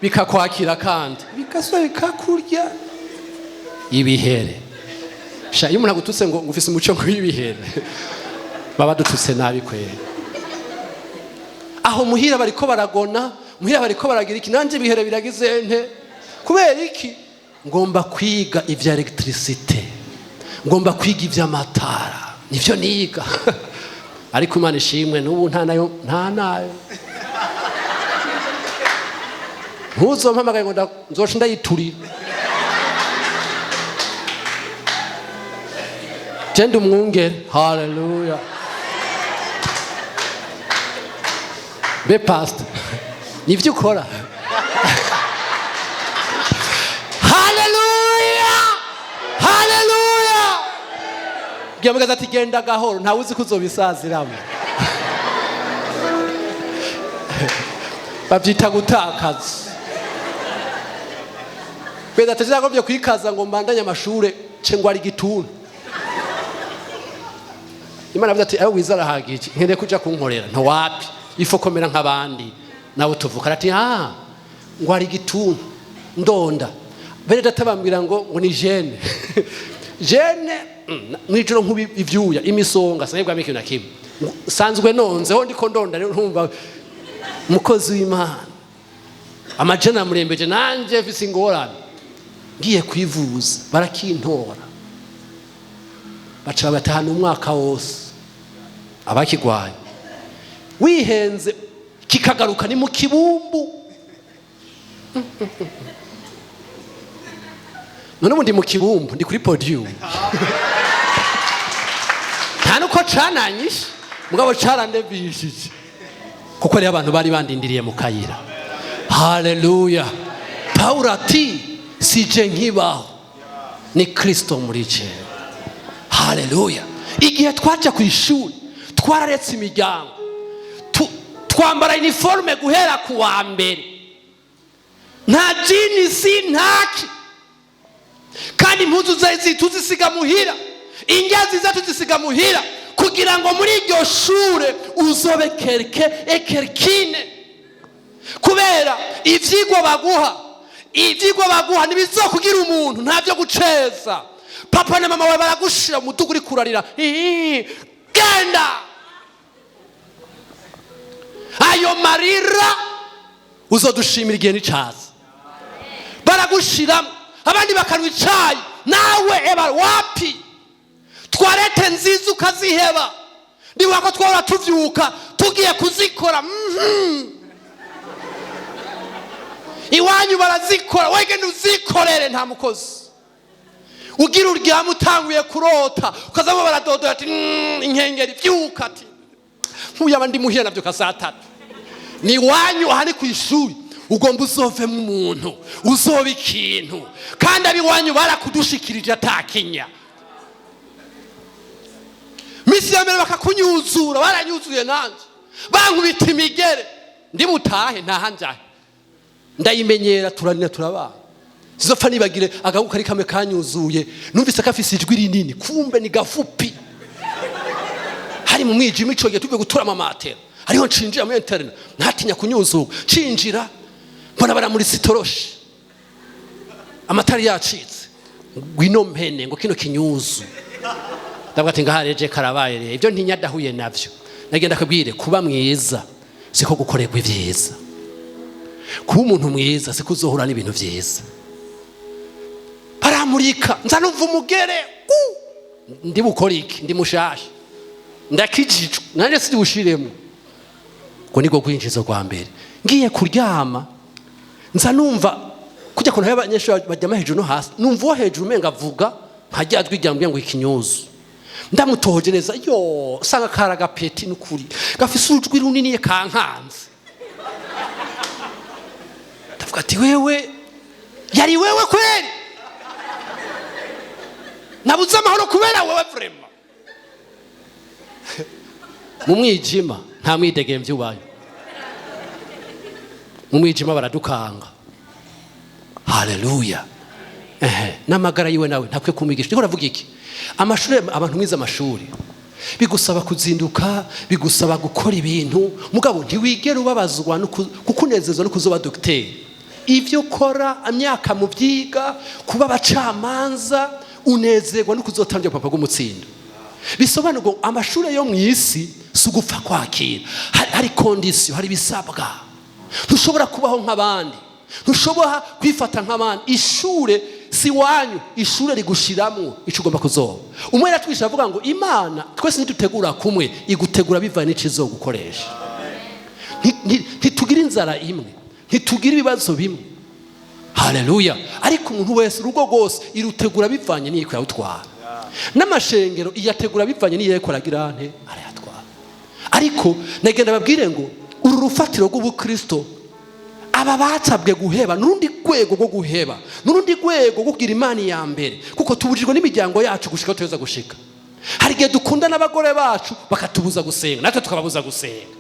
bikakwakira, kandi bigasubira bikakurya ibihere. Sha, iyo umuntu agututse ngo ufise umuco nk'uw'ibihere, baba dututse nabi kwera. Aho muhira bariko baragona, muhira bariko baragira iki, nanje ibihere biragize nte? Kubera iki? Ngomba kwiga ivya électricité, ngomba kwiga ivy'amatara, nivyo niga. Ariko Imana ishimwe, n'ubu nta nayo, nta nayo. Ntuzompamagaye ngo nzoca ndayiturira. Je ndi umwungere, haleluya. Be pastor, nivyo ukora. Haleluya, haleluya. Bwira ati genda gahoro, ntawe uzi ko uzobisaziramo. Babyita gutakaza. Kweza atazagomvye kwikaza ngo mbandanye amashure, ce ngo ari igituntu. Imana avuze ati ayo wize arahagije, nkeneye kuja kunkorera. Ntiwapi, ifo komera nk'abandi nawe tuvuka. Ati ah, ngo ari igituntu. Ndonda bene data bambwira ngo ni gêne, gêne. Mwijoro nkubi ivyuya, imisonga, sinabwamo ikintu na kimwe. Sanzwe nonzeho, ndiko ndonda rero. Ntumva umukozi w'Imana amajana amurembeje, nanje mfise ingorane. Ngiye kwivuza barakintora, baca batahana umwaka wose abakigwaye. Wihenze kikagaruka, ni mu kibumbu. None ubu ndi mu kibumbu, ndi kuri podium. Nta nuko cananyishe, mugabo carandebishije, kuko hariho abantu bari bandindiriye mu kayira. Haleluya. Pawulo ati sije nkibaho, ni Kristo muri jewe. Haleluya. Igihe twaja ku ishuri, twararetse imiryango, twambara uniforme guhera ku wa mbere, nta jeans, ntaki, kandi impuzu zari tuzisiga muhira, indya nziza tuzisiga muhira, kugira Kugira ngo muri iryo shure uzobe quelqu'un et quelqu'une. Kubera ivyigwa baguha, ivyigwa baguha ntibizokugira umuntu, nta byo guceza. Papa na mama wawe baragushira mu mudugu, uri kurarira. Ii, genda, ayo marira uzodushimira igihe n'icaza. Baragushiramo, abandi bakanywa icayi, nawe eba wapi, toilette nziza ukaziheba. Ndibuka ko twahora tuvyuka tugiye kuzikora. Iwanyu barazikora, wegenda uzikorere, nta mukozi ugira. Uryama utanguye kurota, ukazamo baradodora ati inkengeri, vyuka." Ati nkuyaba ndi muhira, navyuka saa 3. Ni iwanyu, aha ni ku ishuri. Ugomba uzovemo umuntu, uzoba ikintu, kandi ab'iwanyu barakudushikirije atakinya. Misi ya mbere bakakunyuzura, baranyuzuye nanjye, bankubita imigere. Ndi butahe, ntaha njahe, ndayimenyera, turanira, turabana. Sizopfa nibagire agahugu kari kamwe kanyuzuye. Numvise kafise ijwi rinini, kumbe ni gafupi. Hari mu mwijima ico gihe, tuvuye gutura amamatera, hariho ncinjira muri internat, ntatinya kunyuzurwa. Ncinjira mbona baramuritse itoroshi, amatara yacitse. Ngwino mpene, ngo kino kinyuzu. Ndavuga ati ngaha reje karabaye rero, ibyo ntinya dahuye navyo. Nagenda kubwire, kuba mwiza siko gukorerwa ibyiza, kuba umuntu mwiza siko uzohura n'ibintu vyiza. Baramurika, nza numva umugere. Ndi bukora iki? Ndi mushasha, ndakijijwe, nanjye sindi bushiremo. Ngo niko kwinjizo kwa mbere. Ngiye kuryama, nza numva kujya kuntu abanyeshuri baryama hejuru no hasi, numva uwo hejuru umenga avuga nka jwi ryambwiye ngo ikinyuzu. Ndamutohoje neza, yo sanga kari agapeti n'ukuri gafise urujwi runini kankanze. Ndavuga ati wewe, yari wewe kweli, nabuze amahoro kubera wewe vraiment. Mu mwijima nta mwidegemvyo ubayo, mu mwijima baradukanga. Haleluya! Ehe, n'amagara yiwe nawe ntakwiye kumwigisha. Ndiko ndavuga iki? Amashuri, abantu mwize amashuri, bigusaba kuzinduka, bigusaba gukora ibintu, mugabo ntiwigera ubabazwa kukunezezwa no kuzoba dogiteri. Ivyo ukora imyaka mu byiga, kuba abacamanza, unezerwa no kuzotangira papa rw'umutsindo. Bisobanurwa ngo amashuri yo mu isi si ugupfa kwakira. Hari conditions, hari ibisabwa. Ntushobora kubaho nk'abandi, ntushobora kwifata nk'abandi. Ishure si wanyu, ishure rigushiramwo ico ugomba kuzoba. Umwe yaratwisha avuga ngo Imana twese ntidutegura kumwe, igutegura bivanye n'ico izogukoresha. Ntitugira inzara imwe, ntitugira ibibazo bimwe. Haleluya! Ariko umuntu wese, urugo rwose irutegura bivanye n'iyiko yawutwara, n'amashengero iyategura bivanye n'iyeko aragira nte arayatwara. Ariko nagenda babwire ngo uru rufatiro rw'ubukristo, aba batabwe guheba n'urundi rwego rwo guheba, n'urundi rwego rwo kugira Imana iya mbere, kuko tubujijwe n'imiryango yacu gushika aho tuza gushika. Hari igihe dukunda n'abagore bacu bakatubuza gusenga, natwe tukababuza gusenga.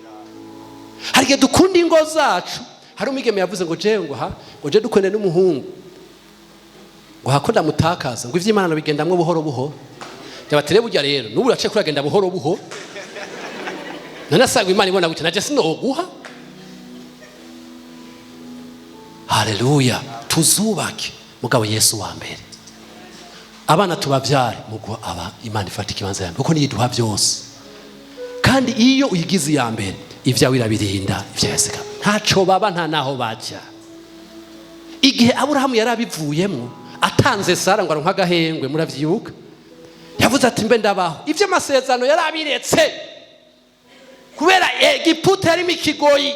Hari igihe dukunda ingo zacu. Hari umwigeme yavuze ngo jewe, ngo ha, ngo je dukunde n'umuhungu, ngo hako ndamutakaza, ngo ivy'Imana bigendamwo buhoro buhoro. Jabatere burya rero n'ubu uraciye kuragenda buhoro buhoro, none asanga Imana ibona gutya, naje sinoguha. Haleluya! Tuzubake, mugabo Yesu wa mbere. Abana tubavyare muguha aba Imana ifata ikibanza ya mbere, kuko niyo iduha byose. Kandi iyo uyigize iya mbere, ivyawe irabirinda, ivyawe yasiga ntaco baba, nta naho baja. Igihe Aburahamu yari abivuyemo, atanze Sara ngo aronke agahengwe, muravyibuka, yavuze ati mbe ndabaho. Ivy'amasezerano yari abiretse, kubera Egiputa yarimo ikigoyi,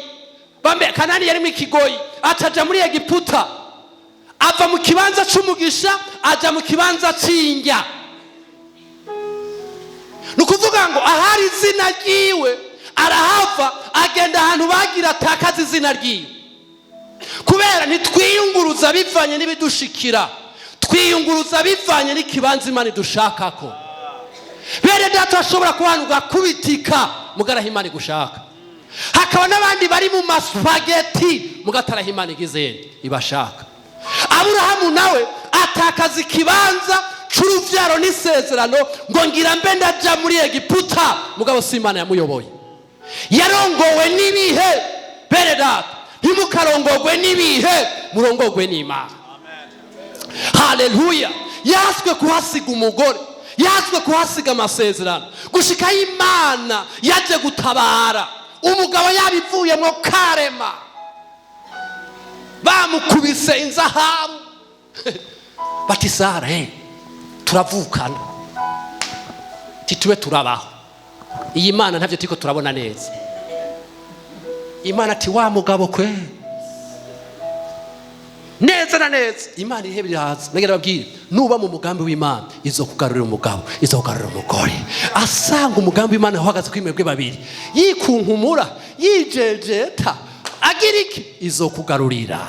bambe Kanani yarimo ikigoyi. Ataja muri Egiputa, ava mu kibanza c'umugisha aja mu kibanza c'indya. Ni ukuvuga ngo ahari izina ryiwe arahava, agenda ahantu bagira atakaza izina ryiwe. Kubera ntitwiyunguruza bivanye n'ibidushikira, twiyunguruza bivanye n'ikibanza Imana idushakako. Bene data, ashobora kuba ahantu ugakubitika, mugaraho Imana igushaka. Hakaba n'abandi bari mu masupageti, mugataraho Imana igize ibashaka. Aburahamu nawe atakaza ikibanza c'uruvyaro n'isezerano, ngo ngira mbe ndaja muri Egiputa. Mugabo si Imana yamuyoboye, yarongowe n'ibihe. Bene data, ntimukarongogwe n'ibihe, murongogwe n'Imana. Haleluya. Yaswe kuhasiga umugore, yaswe kuhasiga amasezerano, gushika Imana yaje gutabara umugabo yabivuyemo karema, bamukubise inzahabu bati Sara, turavukana, titube turabaho, iyi Mana ntavyo turiko turabona neza. Imana ati wa mugabo kwe neza na neza. Imana ihe biraza. Nagira babwire, nuba mu mugambi w'Imana izokugarurira umugabo, izokugarurira umugore. Asanga umugambi w'Imana uhagaze kuri mwebwe babiri, yikunkumura, yijejeta, agira iki, izokugarurira.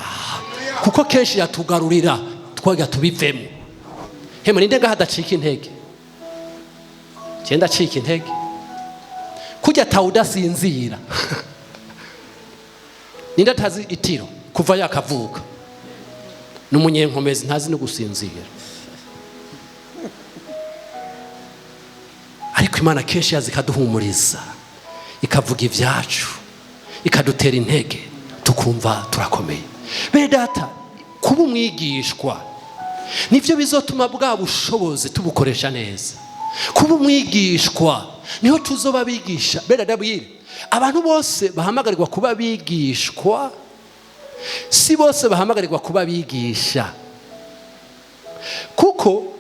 Kuko kenshi yatugarurira twaga tubivemo. Hema ninde ngaha adacika intege? Je ndacika intege kujya tawudasinzira. Ninde atazi itiro kuva yakavuka? N'umunyenkomezi ntazi no gusinzira. Ariko Imana kenshi yazi ikaduhumuriza, ikavuga ibyacu, ikadutera intege, tukumva turakomeye. Bene data, kuba umwigishwa nivyo bizotuma bwa bushobozi tubukoresha neza. Kuba umwigishwa niho tuzoba bigisha. Bene data, abantu bose bahamagarirwa kuba bigishwa, si bose bahamagarirwa kuba bigisha. Kuko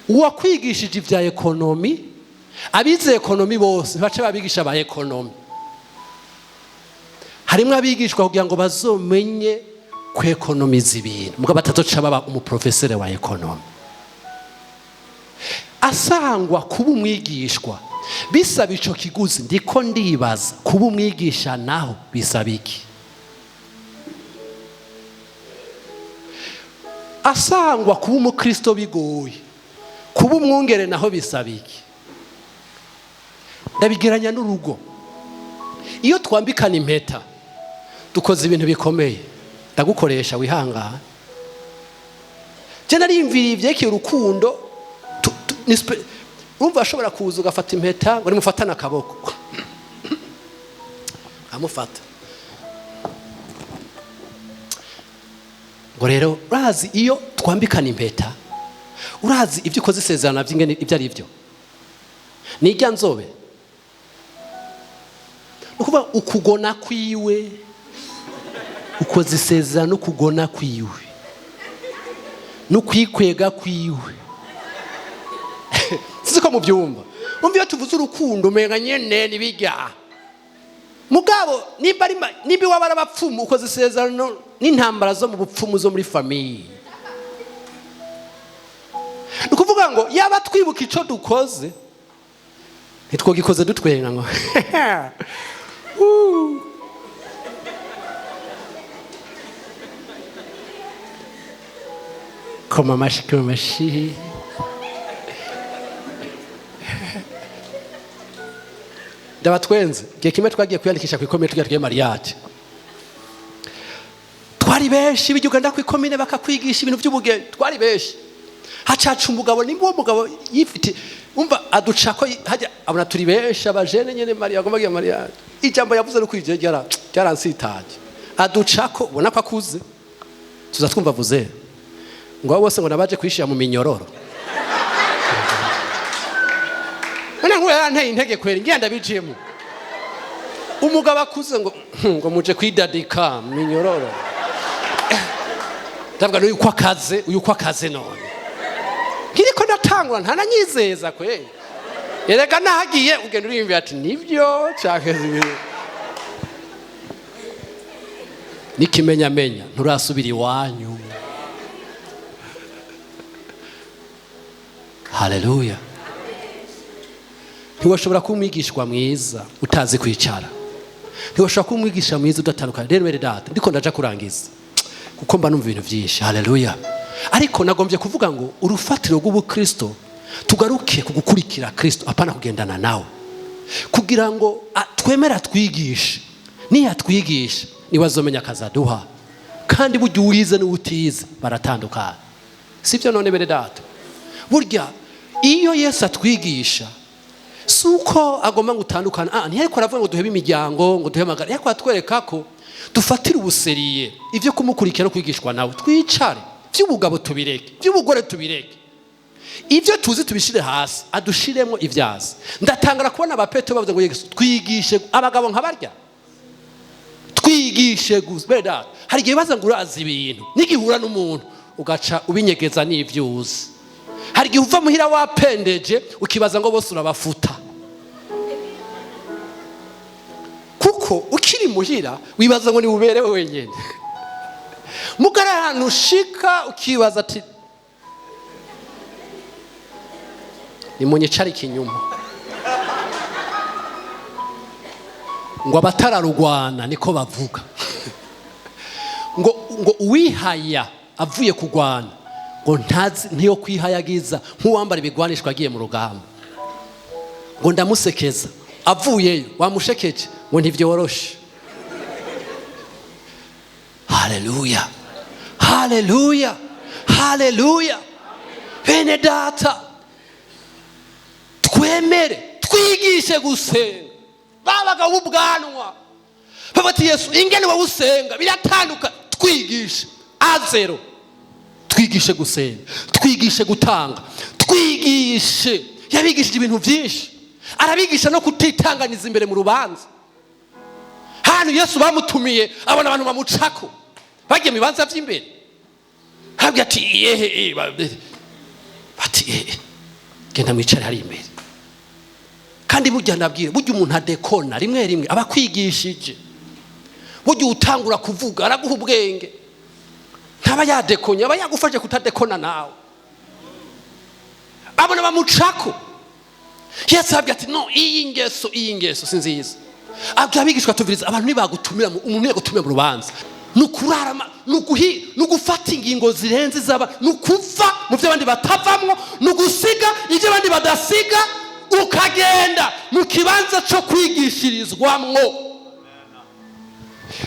uwakwigishije ibya ekonomi, abize ekonomi bose bace babigisha ba ekonomi. Harimwo abigishwa kugira ngo bazomenye kwekonomiza ibintu, mugabo batazoca baba umuprofesere wa ekonomi. Asangwa kuba umwigishwa bisaba ico kiguzi. Ndiko ndibaza kuba umwigisha naho bisaba iki? Asangwa kuba umukristo bigoye, kuba umwungere naho bisaba iki? Ndabigeranya n'urugo. Iyo twambikana impeta dukoze ibintu bikomeye. Ndagukoresha wihangane. Je narimviriye ivyerekeye urukundo, urumva ashobora kuza ugafata impeta ngo nimufatane akaboko, amufata ngo rero urazi iyo twambikana impeta, urazi ibyo ukoze isezerano by'ingene ibyo ari byo, ni irya nzobe. Ni ukuvuga ukugona kwiwe, ukoze isezerano ukugona kwiwe n'ukwikwega kwiwe. Sinzi ko mubyumva. Umva iyo tuvuze urukundo umenga nyene nibijya. Mugabo nimba ari nimba iwabo ari abapfumu, ukoze isezerano n'intambara zo mu bupfumu zo muri famille. Ni ukuvuga ngo yaba twibuka ico dukoze, ntitwogikoze dutwenga ngo koma amashi, koma amashi. Ndabatwenze. Igihe kimwe twagiye kwiyandikisha kw'ikomine, tugiye tugiye mariage. Twari benshi, bijya ugenda kw'ikomine bakakwigisha ibintu by'ubugeni. Twari benshi. Hacaca umugabo, nimba uwo mugabo yifite, umva aduca ko hajya abona turi benshi abajene nyene Maria agomba kugira mariage. Ijambo yavuze no kwije ryaransitaje. Aduca ko ubona ko akuze. Tuza twumva avuze ngo abo bose ngo nabaje kwishira mu minyororo. None nk'uwo yaranteye intege kweri, ngiye ndabijemo. Umugabo akuze ngo, ngo muje kwidadika mu minyororo. Ndavuga n'uyu ko akaze, uyu ko akaze none. Nkiriko ndatangura ntananyizeza kweri. Erega nahagiye ugenda uriyumvira ati nibyo canke sibyo. Nikimenyamenya nturasubira iwanyu. Haleluya. Ntiwashobora kuba umwigishwa mwiza utazi kwicara. Ntiwashobora kuba umwigisha mwiza udatandukanye. Rero bene data, ndiko ndaja kurangiza kuko mba numva ibintu byinshi. Haleluya. Ariko nagombye kuvuga ngo urufatiro rw'ubukristo tugaruke ku gukurikira Kristo, apana kugendana nawe, kugira ngo twemere atwigishe. Niyatwigisha niwe azomenya akazaduha. Kandi burya uwize n'utize baratandukana, sibyo? None bene data, Burya iyo Yesu atwigisha si uko agomba gutandukana, ntiyariko aravuga ngo duhebe imiryango, ngo duhebe amagara, ariko aratwereka ko dufatire ubuseriye ibyo kumukurikira no kwigishwa nawe. Twicare, by'ubugabo tubireke, by'ubugore tubireke, ibyo tuzi tubishire hasi, adushiremo ibyazi. Ndatangara kubona abapetro bavuze ngo Yesu twigishe abagabo nka barya, twigishe gusa. Bene data, hari igihe baza ngo urazi ibintu nigihura n'umuntu ugaca ubinyegeza n'ibyo uzi. Hari igihe uva muhira wapendeje ukibaza ngo bose urabafuta, kuko ukiri muhira wibaza ngo ni uberewe wenyine. Mugara ahantu ushika ukibaza ati nimunyicare ikinyuma, ngo abatararugwana niko bavuga, ngo uwihaya avuye kugwana ngo ntazi ntiyo kwihayagiza nk'uwambara ibigwanishwa agiye mu rugamba, ngo ndamusekeza avuyeyo wamushekeje ngo ntivyoroshe. Haleluya, haleluya, haleluya. Bene data, twemere twigishe gusenga. Babaga ubwanwa bati Yesu ingene wowe usenga biratandukanye, twigishe azero, twigishe gusenga, twigishe gutanga, twigishe. Yabigishije ibintu byinshi, arabigisha no kutitanganiza imbere mu rubanza. Hano Yesu bamutumiye abona abantu bamucako bagiye mu bibanza by'imbere, habwe ati yehe, bati genda mwicare hari imbere. Kandi burya nabwire, burya umuntu adekona rimwe rimwe abakwigishije, burya utangura kuvuga araguha ubwenge, ntaba yadekonye, aba yagufashe kutadekona nawe. Abona bamucako, Yesu abwira ati no, iyi ngeso si nziza. Abwira abigishwa tuviriza abantu nibagutumira, umuntu yagutumira mu rubanza, nukurarama, nugufata ingingo zirenze zaba, nukuva mu byo abandi batavamwo, nugusiga ibyo abandi badasiga, ukagenda mu kibanza cyo kwigishirizwamwo.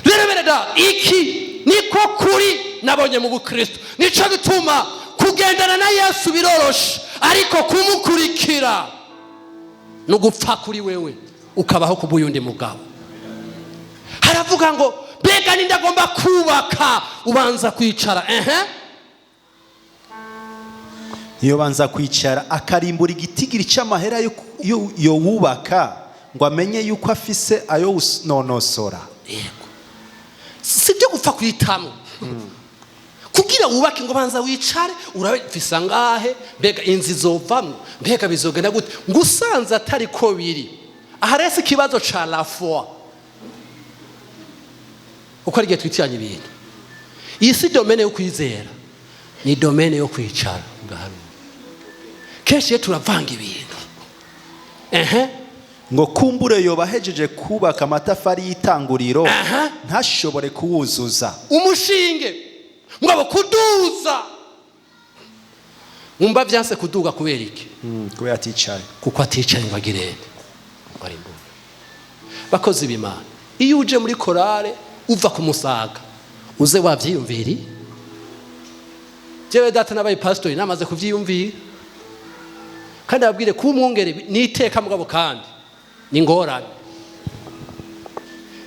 Rero bene data, iki niko kuri nabonye mu Bukristo. Nico gituma kugendana na Yesu biroroshe, ariko kumukurikira nugupfa kuri wewe ukabaho kubuyundi mugabo. Haravuga ngo mbega ninde agomba kubaka, ubanza kwicara. Iyo banza kwicara akarimbura igitigiri c'amahera yo wubaka ngo amenye yuko afise ayo nonosora. Yego, si byo gupfa kwitamo. Kugira wubake ngo banza wicare urabe mfise angahe, mbega inzu izovamwo, mbega bizogenda gute, ngo usanze atari ko biri. Aha rero si ikibazo ca la foi, uko ari igihe twitiranya ibintu. Iyi si domaine yo kwizera, ni domaine yo kwicara ugaharura. Kenshi iyo turavanga ibintu. Ngo kumbure yoba ahejeje kubaka amatafari y'itanguriro, ntashobore kuwuzuza. Umushinge mugabo kuduza, mwumva vyanse kuduga kubera iki? Kubera aticaye. Kuko aticaye ngo agirende ngo arimbure. Bakozi b'Imana, iyo uje muri korale uva ku musaga uze wavyiyumviri. Jewe data nabaye pastori namaze kuvyiyumvira, kandi ababwire kuba umwungere niteka mugabo kandi ni ngorane.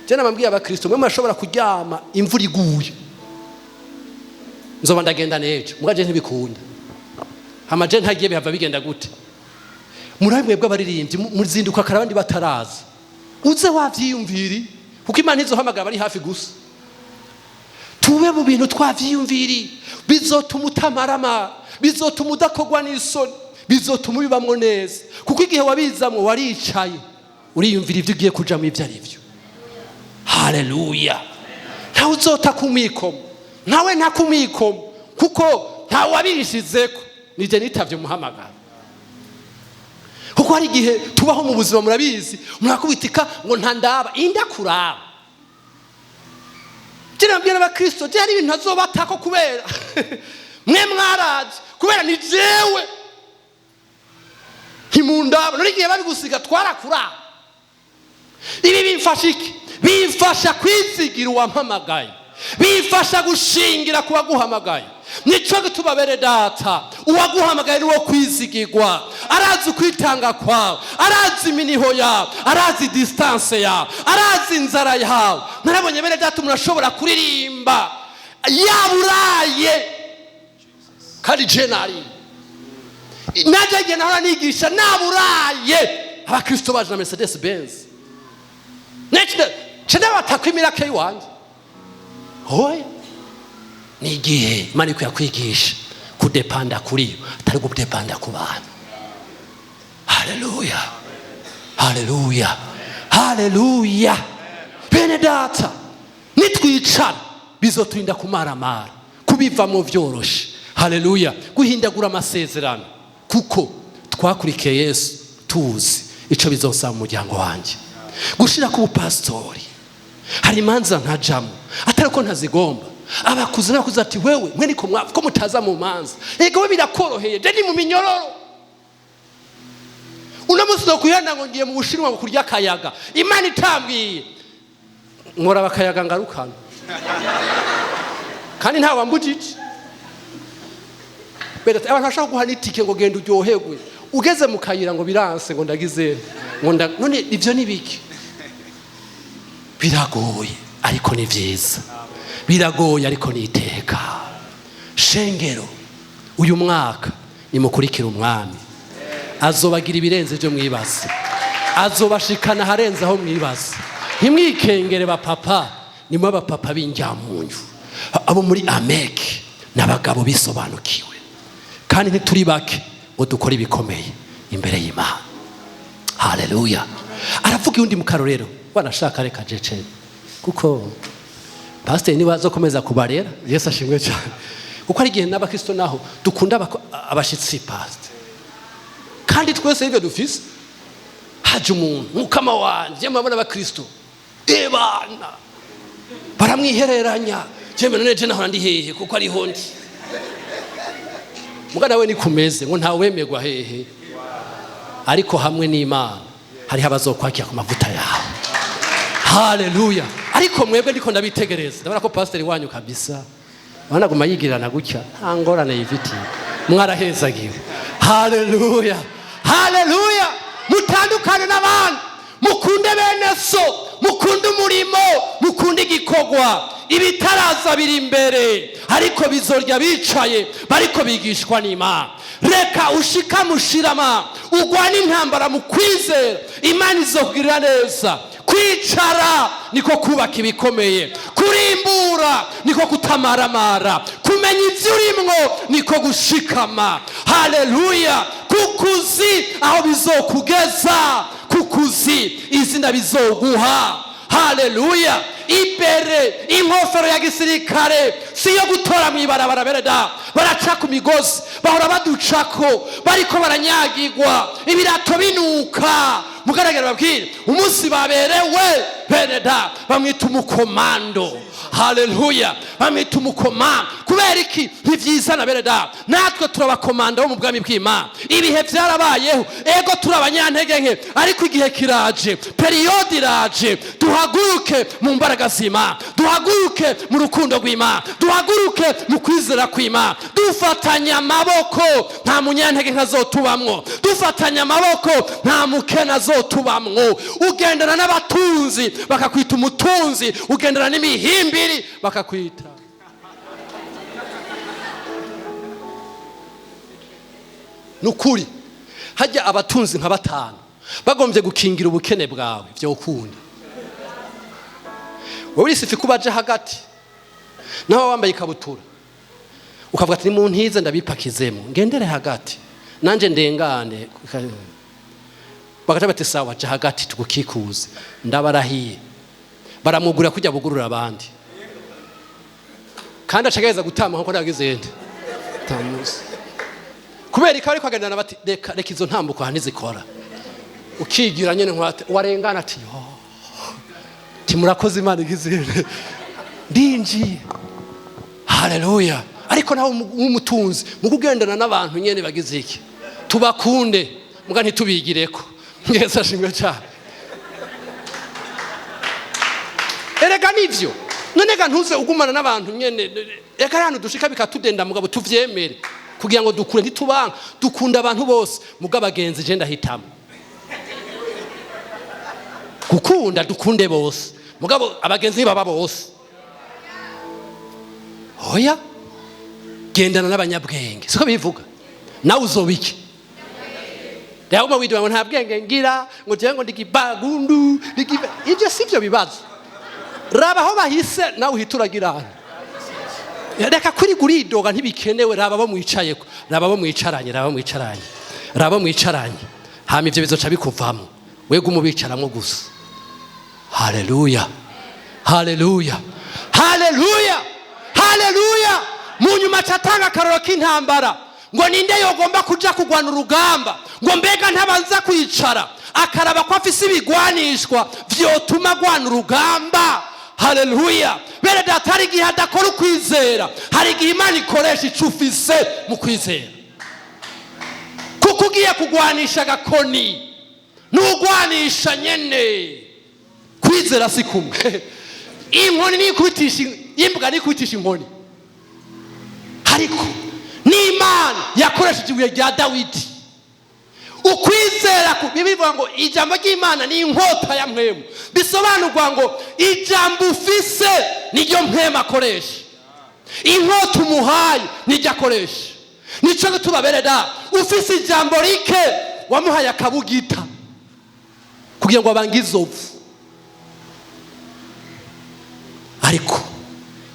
Je nababwiye abakristo mwe murashobora kuryama imvura iguye, nzoba ndagenda n'ejo, mugaje ntibikunda. Hama je ntagiye bihava bigenda gute? Muri mwebwe abaririmbyi muzinduka kare abandi bataraza, uze wavyiyumviri, kuko Imana izohamagara bari hafi gusa. Tube mu bintu twavyiyumviri, bizotuma utamarama, bizotuma udakogwa n'isoni, bizotuma ubibamwo neza, kuko igihe wabizamwo waricaye uriyumvira ivyo ugiye kujamwo ivyo ari vyo. Haleluya. Ntawe uzota kumwikomo, ntawe ntakumwikomo, kuko ntawe wabishizeko, nije nitavye umuhamagaro. Kuko hari igihe tubaho mu buzima murabizi, murakubitika ngo ntandaba inda kuraba. Je nabwira abakristo, je hari ibintu ntazobatako kubera mwe mwaraje, kubera ni jewe ntimundaba. None igihe babigusiga twarakuraba. Ibi bimfasha iki? Bimfasha kwizigira uwampamagaye, bimfasha gushingira ku waguhamagaye. Nico gituma bene data Uwaguhamagaye ni wo kwizigirwa, arazi ukwitanga kwawe, arazi iminiho yawe, arazi distance yawe, arazi inzara yawe. Narabonye bene data umuntu ashobora kuririmba yaburaye kandi je nariye, najya igihe nahora nigisha naburaye, abakristo baje na Mercedes Benz nce ndabatakwa imirake iwanjye. Oya, ni igihe Imana ikwiye kwigisha kudepanda kuri yo, atari gudepanda ku bantu. Haleluya, haleluya, haleluya! Bene data, nitwicara bizoturinda kumaramara, kubivamo vyoroshe. Haleluya! Guhindagura amasezerano kuko twakurikiye Yesu, tuzi ico bizosaba mu muryango wanjye. Gushira ku bupasitori, hari imanza ntajamo atari ko ntazigomba. Abakuze n'abakuze ati: "Wewe mwe niko mwa ko mutaza mu manza." Ego, we birakoroheye, je ni mu minyororo. Uno munsi ndokwihana ngo ngiye mu Bushinwa ngo kurya akayaga, Imana itambwiye nkora akayaga ngarukana, kandi nta wambujije. Bene abantu bashaka guha n'itike ngo genda uryoherwe, ugeze mu kayira ngo biranse, ngo ndagize ngo none ibyo ni biki? Biragoye ariko ni byiza, biragoye ariko ni iteka. Shengero, uyu mwaka nimukurikire Umwami, azobagira ibirenze ibyo mwibaza, azobashikana aharenze aho mwibaza. Ntimwikengere bapapa, nimwe abapapa b'injyamunyu, abo muri ameke n'abagabo bisobanukiwe, kandi ntituri bake ngo dukore ibikomeye imbere y'Imana. Haleluya! Aravuga undi mu karorero wanashaka, reka jece kuko pasiteri niba azokomeza kubarera. Yesu ashimwe cyane, kuko hari igihe n'abakristo naho dukunda abashitsi, pasiteri, kandi twese ibyo dufise. Haje umuntu, mukama wanje, murabona abakristo ebana baramwihereranya. Jemwe none je nahora ndi hehe? Kuko ariho ndi mugana we nikumeze ngo ntawemerwa hehe, ariko hamwe n'Imana hariho abazokwakira ku mavuta yawe. Haleluya! Ariko mwebwe ndiko ndabitegereza, ndabona ko pasiteri wanyu kabisa wanaguma yigirana gutya, nta ngorane yifitiye. Mwarahezagiwe. Haleluya, haleluya! Mutandukane n'abandi, mukunde bene so, mukunde umurimo, mukunde igikorwa. Ibitaraza biri imbere, ariko bizorya bicaye bariko bigishwa n'Imana. Reka ushika mushirama, ugwane intambara mu kwizera, Imana izokugirira neza. Kwicara niko kubaka ibikomeye, kurimbura niko kutamaramara, kumenya ibyo urimwo niko gushikama. Haleluya! Kuko uzi aho bizokugeza, kuko uzi izina bizoguha. Haleluya! Imbere inkofero ya gisirikare si iyo gutora mu ibarabara. Bereda baraca ku migozi, bahora baducako bariko baranyagirwa, ibirato binuka. Mugaragara babwire umunsi baberewe, beneda bamwita umukomando. Haleluya! Bamwita umukomando kubera iki? Ntibyizana beneda. Natwe turabakomanda bo mu bwami bw'Imana. Ibihe byarabayeho, ego turi abanyantege nke, ariko igihe kiraje, période iraje. Duhaguruke mu mbaraga z'Imana, duhaguruke mu rukundo rw'Imana, duhaguruke mu kwizera kw'Imana, dufatanye amaboko. Nta munyantege nkazotubamwo, dufatanye amaboko nta mukene azotubamwo. Ugendana n'abatunzi bakakwita umutunzi, ugendana n'imihimbiri bakakwita. Nukuri hajya abatunzi nka batanu bagombye gukingira ubukene bwawe, vyokunda. Wowe urisifi kuba aje hagati, nawe wambaye ikabutura, ukavuga ati: "Nimuntize ndabipakizemo, ngendere hagati nanje ndengane." Bagaca bati: "Sawa, aje hagati tugukikuze." Ndabarahiye, baramugura kujya bugurura abandi, kandi acagereza gutama nkuko nagize nde tamuzi kubera ikaba ariko agendana. Bati: "Reka reka, izo ntambuko aha ntizikora." Ukigira nyene nkwate warengana ati: "Yo timurakoze, Imana igize ndinjiye." Haleluya! Ariko nawe w'umutunzi, mu kugendana n'abantu nyene bagize iki, tubakunde muga ntitubigireko. Yesu ashimwe cyane. Erega nivyo, none ga ntuze ugumana n'abantu nyene. Reka ahantu dushika bikatudenda, mugabo tuvyemere. Kugira ngo dukure, ntitubanka, dukunda abantu bose. Muga abagenzi je ndahitamo gukunda, dukunde bose, mugabo abagenzi ntibaba bose. Oya, gendana n'abanyabwenge, siko bivuga? Nawe uzoba iki? Rero widwa ngo nta bwenge ngira, ngo jewe ngo ndigibagundu ndigiba. Ibyo si byo bibazo. Raba aho bahise, nawe uhita uragirana. Reka kuri guridoga, ntibikenewe. Raba bo mwicayeko, raba bo mwicaranye, raba mwicaranye, raba mwicaranye, hama ivyo bizoca bikuvamo. Wega umubicaramwo gusa. Haleluya, haleluya, haleluya, haleluya! Mu nyuma acatanga akaroro k'intambara, ngo ninde yogomba kuja kugwana urugamba, ngo mbega ntabanza kwicara akaraba ko afise ibigwanishwa vyotuma agwana urugamba? Haleluya! Bene data, hari igihe adakora ukwizera, hari igihe Imana ikoresha ico ufise mu kwizera, kuko ugiye kugwanisha agakoni n'ugwanisha nyene kwizera si kumwe. Inkoni nikubitisha imbwa, nikubitisha inkoni. Ariko n'Imana yakoresheje ibuye rya Dawidi. Ukwizera, bivuga ngo ijambo ry'Imana ni inkota ya mpwemu. Bisobanurwa ngo ijambo ufise niryo mpwemu akoresha, inkota umuhaye niryo akoresha. Nico gituma, bene da, ufise ijambo rike, wamuhaye akabugita kugira ngo abange izovu. Ariko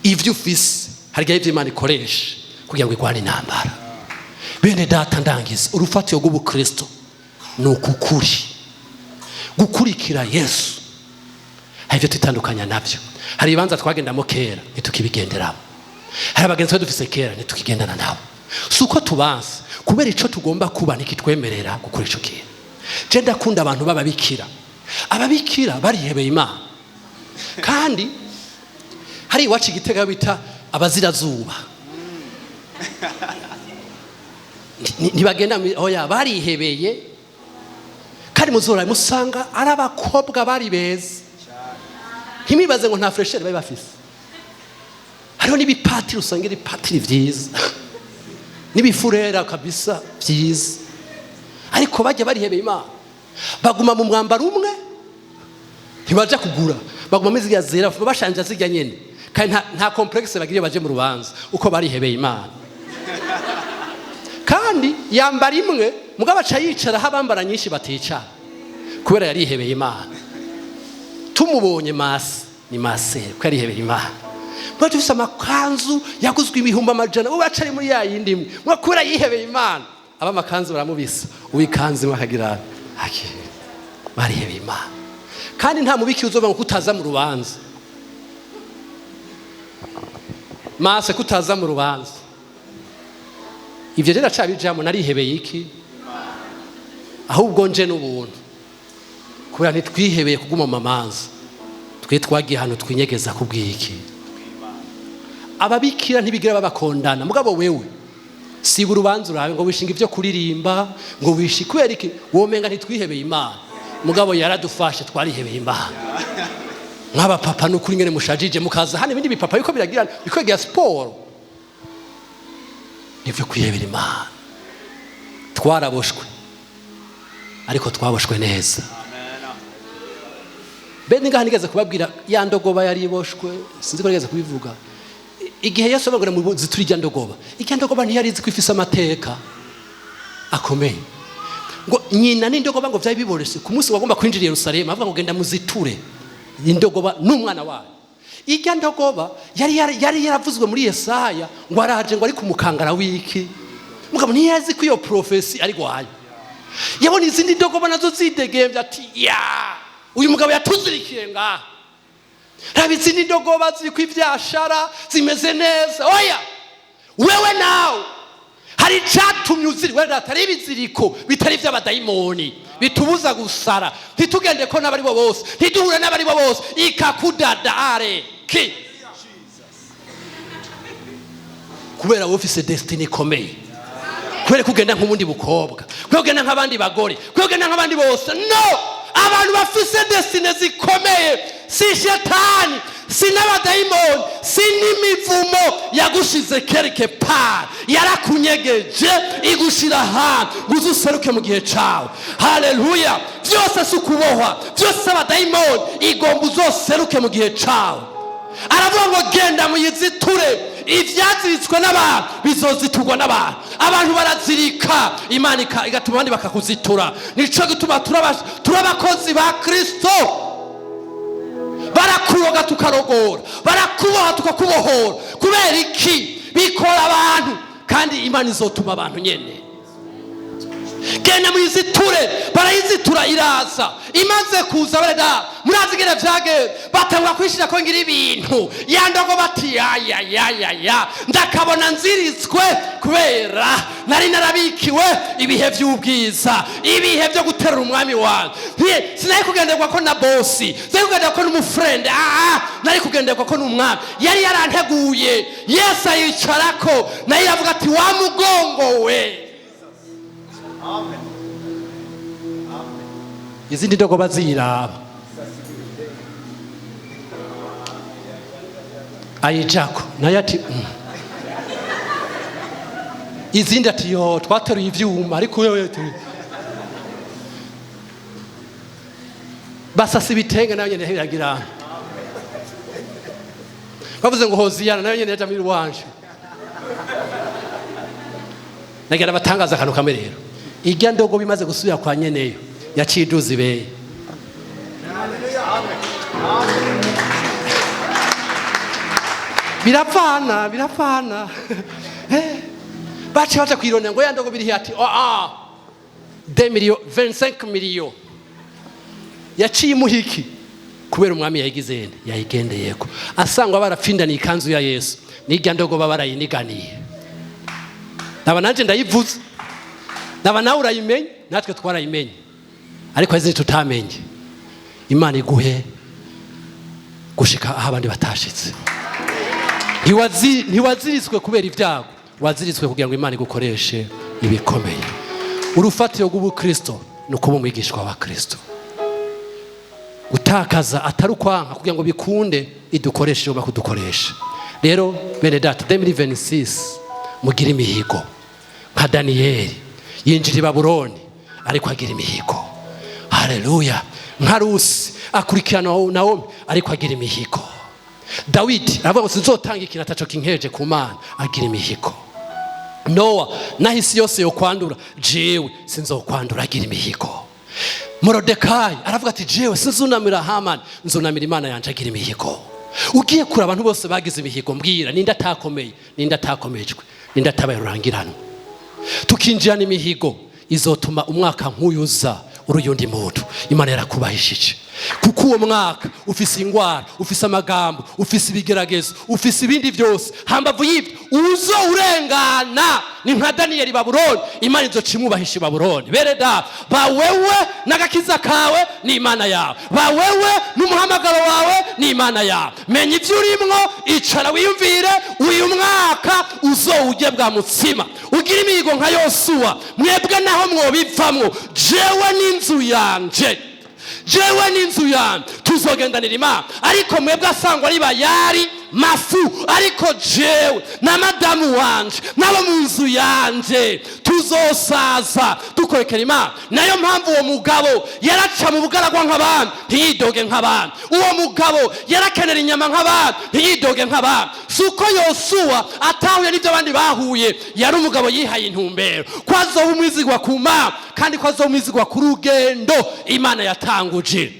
ivyo ufise, hari igihe ivyo Imana ikoresha kugira ngo igwane intambara. Bene data, ndangiza. Urufatiro rw'ubukristo ni ukukuri gukurikira Yesu. Hari ibyo twitandukanya nabyo. Hari ibibanza twagendamo kera, ntitukibigenderamo. Hari abagenzi twari dufise kera, ntitukigendana nabo. Si uko tubanse, kubera ico tugomba kuba ntikitwemerera gukora ico kintu. Je ndakunda abantu b'ababikira. Ababikira barihebeye Imana. Kandi hari iwacu igitega bita abazirazuba, ntibagenda, oya, barihebeye. Kandi muzora musanga ari abakobwa bari beza. Ntimwibaze ngo nta fraîcheur bari bafise. Hariho n'ibipatiri, usanga ibipatiri vyiza n'ibifurera kabisa vyiza, ariko bajya barihebeye Imana, baguma mu mwambaro umwe, ntibaja kugura, baguma muri zirya zera, bashanja zirya nyene. Kandi nta complexe bagiriye baje mu rubanza, uko barihebeye Imana. Kandi yambara imwe, mugabo aca yicara aho abambara nyinshi baticara, kubera yarihebeye Imana. Tumubonye masi ni masere, ko yarihebeye Imana. Mwa dufise amakanzu yaguzwe 100,000, ubu acari muri ya yindi imwe. Mwa kubera yihebeye Imana, aba amakanzu baramubisa, uwikanzu imwe akagira akira. Barihebeye Imana. Kandi nta mubiki uzoba ngo kutaza mu rubanza, mase kutaza mu rubanza. Ivyo rero acabijamo, narihebeye iki? Ahubwo nje n'ubuntu, kubera ntitwihebeye kuguma mu mamanza. Twe twagiye ahantu twinyegeza kubw'iki? Ababikira ntibigira babakondana. Mugabo wewe siba urubanza, urabe ngo wishinga ivyo kuririmba, ngo wishi kubera iki? Womenga ntitwihebeye Imana, mugabo yaradufashe, twarihebeye Imana. Nk'abapapa n'ukuri ngene mushajije mukaza hano, ibindi bipapa yuko biragira bikwegira siporo, nivyo kwihebera Imana. Twaraboshwe, ariko twaboshwe neza. Bene ngaha nigeze kubabwira ya ndogoba yari iboshwe, sinzi ko nigeze kubivuga. Igihe Yesu ababwira mu zituri irya ndogoba, irya ndogoba ntiyari izi ko ifise amateka akomeye. Ngo nyina n'indogoba ngo vyari biborese ku munsi wagomba kwinjira i Yerusalemu, avuga ngo genda muziture indogoba n'umwana wayo. Irya ndogoba yari yaravuzwe muri Yesaya ngo araje, ngo ari ku mukangara w'iki. Mugabo ntiyazi ko iyo prophétie ari gwayo. Yabona izindi ndogoba nazo zidegembya, ati ya uyu mugabo yatuzirikiye ngaha, raba izindi ndogoba ziri ku ivyashara zimeze neza. Oya, wewe nawe hari icatumye uziri wewe, atari ibiziriko bitari ivy'abadayimoni bitubuza gusara, ntitugende ko n'abari bo bose, ntiduhure n'abari bo bose, ikakudadare ki kubera wowe ufise destiny ikomeye, kubera ko ugenda nk'ubundi bukobwa, kubera ugenda nk'abandi bagore, kubera ugenda nk'abandi bose. No, abantu bafise destiny zikomeye si shetani. Si n'abadayimoni, si n'imivumo yagushize quelque part, yarakunyegeje igushira ahantu ngo uze useruke mu gihe cawe. Haleluya! Byose si ukubohwa, byose si abadayimoni, igomba uzoseruke mu gihe cawe. Aravuga ngo genda muyiziture. Ivyaziritswe n'abantu bizoziturwa n'abantu. Abantu barazirika, Imana igatuma abandi bakakuzitura. Nico gituma turi abakozi ba Kristo. Barakuroga tukarogora, barakuboha tukakubohora. Kubera iki? Bikora abantu, kandi Imana izotuma abantu nyene. Genda muyiziture. Barayizitura, iraza. Imaze kuza, bareda murazi ingene vyagenze, batangura kwishira ko ngira ibintu yandogo, bati ya ya ya ya ya, ndakabona nziritswe kubera nari narabikiwe ibihe vy'ubwiza, ibihe vyo guterura umwami wanjye. Sinari kugenderwa ko na bosi, sinari kugenderwa ko n'umufrende, nari kugenderwa ko n'umwami yari yaranteguye. Yesu ayicarako, nayo iravuga ati wa mugongo we. Izindi ndogoba ziyiraba, ayijako nayo ati Izindi ati yo twateruye ivyuma, ariko wewe basasa ibitenge, nayo nyene iragira. Bavuze ngo hoziyana, nayo nyene yaja muri wanje. Nagira batangaza akantu kamwe rero. Irya ndogoba imaze gusubira kwa nyeneyo, yaciye iduza ibeye. Birapfana, birapfana. Baciye baja kwirondera ngo ya ndogoba iri ati oh, ah, deux millions, 25 millions. Yaciye imuhiki kubera umwami yayigize yende, yayigendeyeko. Asangwa barapfindaniye ikanzu ya Yesu, n'irya ndogoba barayiniganiye. Naba nanje ndayivuze, naba nawe urayimenye, natwe twarayimenye, ariko izindi tutamenye. Imana iguhe gushika aho abandi batashitse. Ntiwaziritswe kubera ibyago, waziritswe kugira ngo Imana igukoreshe ibikomeye. Urufatiro rw'ubukristo ni ukuba umwigishwa wa Kristo. Gutakaza atari ukwanka kugira ngo bikunde idukoreshe uba kudukoresha. Rero bene data, 2026 mugire imihigo nka Daniyeli yinjira i Babuloni ariko agira imihigo. Haleluya! Nka Rusi akurikirana Nawomi ariko agira imihigo. Dawidi aravuga ngo sinzotanga ikintu ataco kinkeje ku Mana, agira imihigo. Nowa naho isi yose yokwandura, jewe sinzokwandura, agira imihigo. Morodekayi aravuga ati jewe sinzunamira Hamani, nzunamira Imana yanje, agira imihigo. Ugiye kure abantu bose bagize imihigo, mbwira ninde atakomeye, ninde atakomejwe, ninde atabaye rurangiranwa. Tukinjirana imihigo izotuma umwaka nk'uyuza uri uyundi muntu. Imana yarakubahishije, kuko uwo mwaka ufise ingwara, ufise amagambo, ufise ibigeragezo, ufise ibindi byose. Hambavu y'ibyo uzo urengana ni nka Daniyeli Babuloni, Imana izoca imwubahisha i Babuloni. Bene data, ba wewe n'agakiza kawe ni Imana yawe, ba wewe n'umuhamagaro wawe ni Imana yawe. Menya ibyo urimwo, icara wiyumvire uyu mwaka uzowurye bwa mutsima, ugire imihigo nka Yosuwa. Mwebwe naho mwobivamwo, jewe n'inzu yanje, jewe n'inzu yanje tuzogendanira Imana. Ariko mwebwe asangwa ari bayari mafu, ariko jewe na madamu wanje nabo mu nzu yanje tuzosaza dukorekera Imana. Nayo mpamvu uwo mugabo yaraca mu bugaragwa nk'abandi ntiyidoge nk'abandi, uwo mugabo yarakenera inyama nk'abandi ntiyidoge nk'abandi. Si uko Yosuwa atahuye n'ibyo abandi bahuye, yari umugabo yihaye intumbero ko azoba umwizigwa ku Mana, kandi ko azoba umwizigwa ku rugendo Imana yatanguje.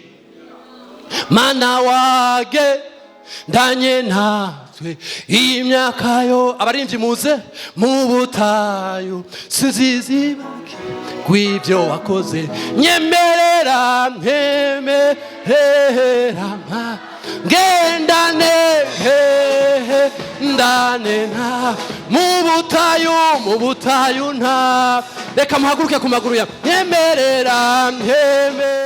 Mana wage ndanye natwe iyi myaka yo, abarimvyi muze mu butayu sinzizibake kw'ibyo wakoze, nyemerera ntemerera ngendane ndane nta mu butayu, mu butayu nta. Reka muhaguruke ku maguru yawe, nyemerera ntemerera.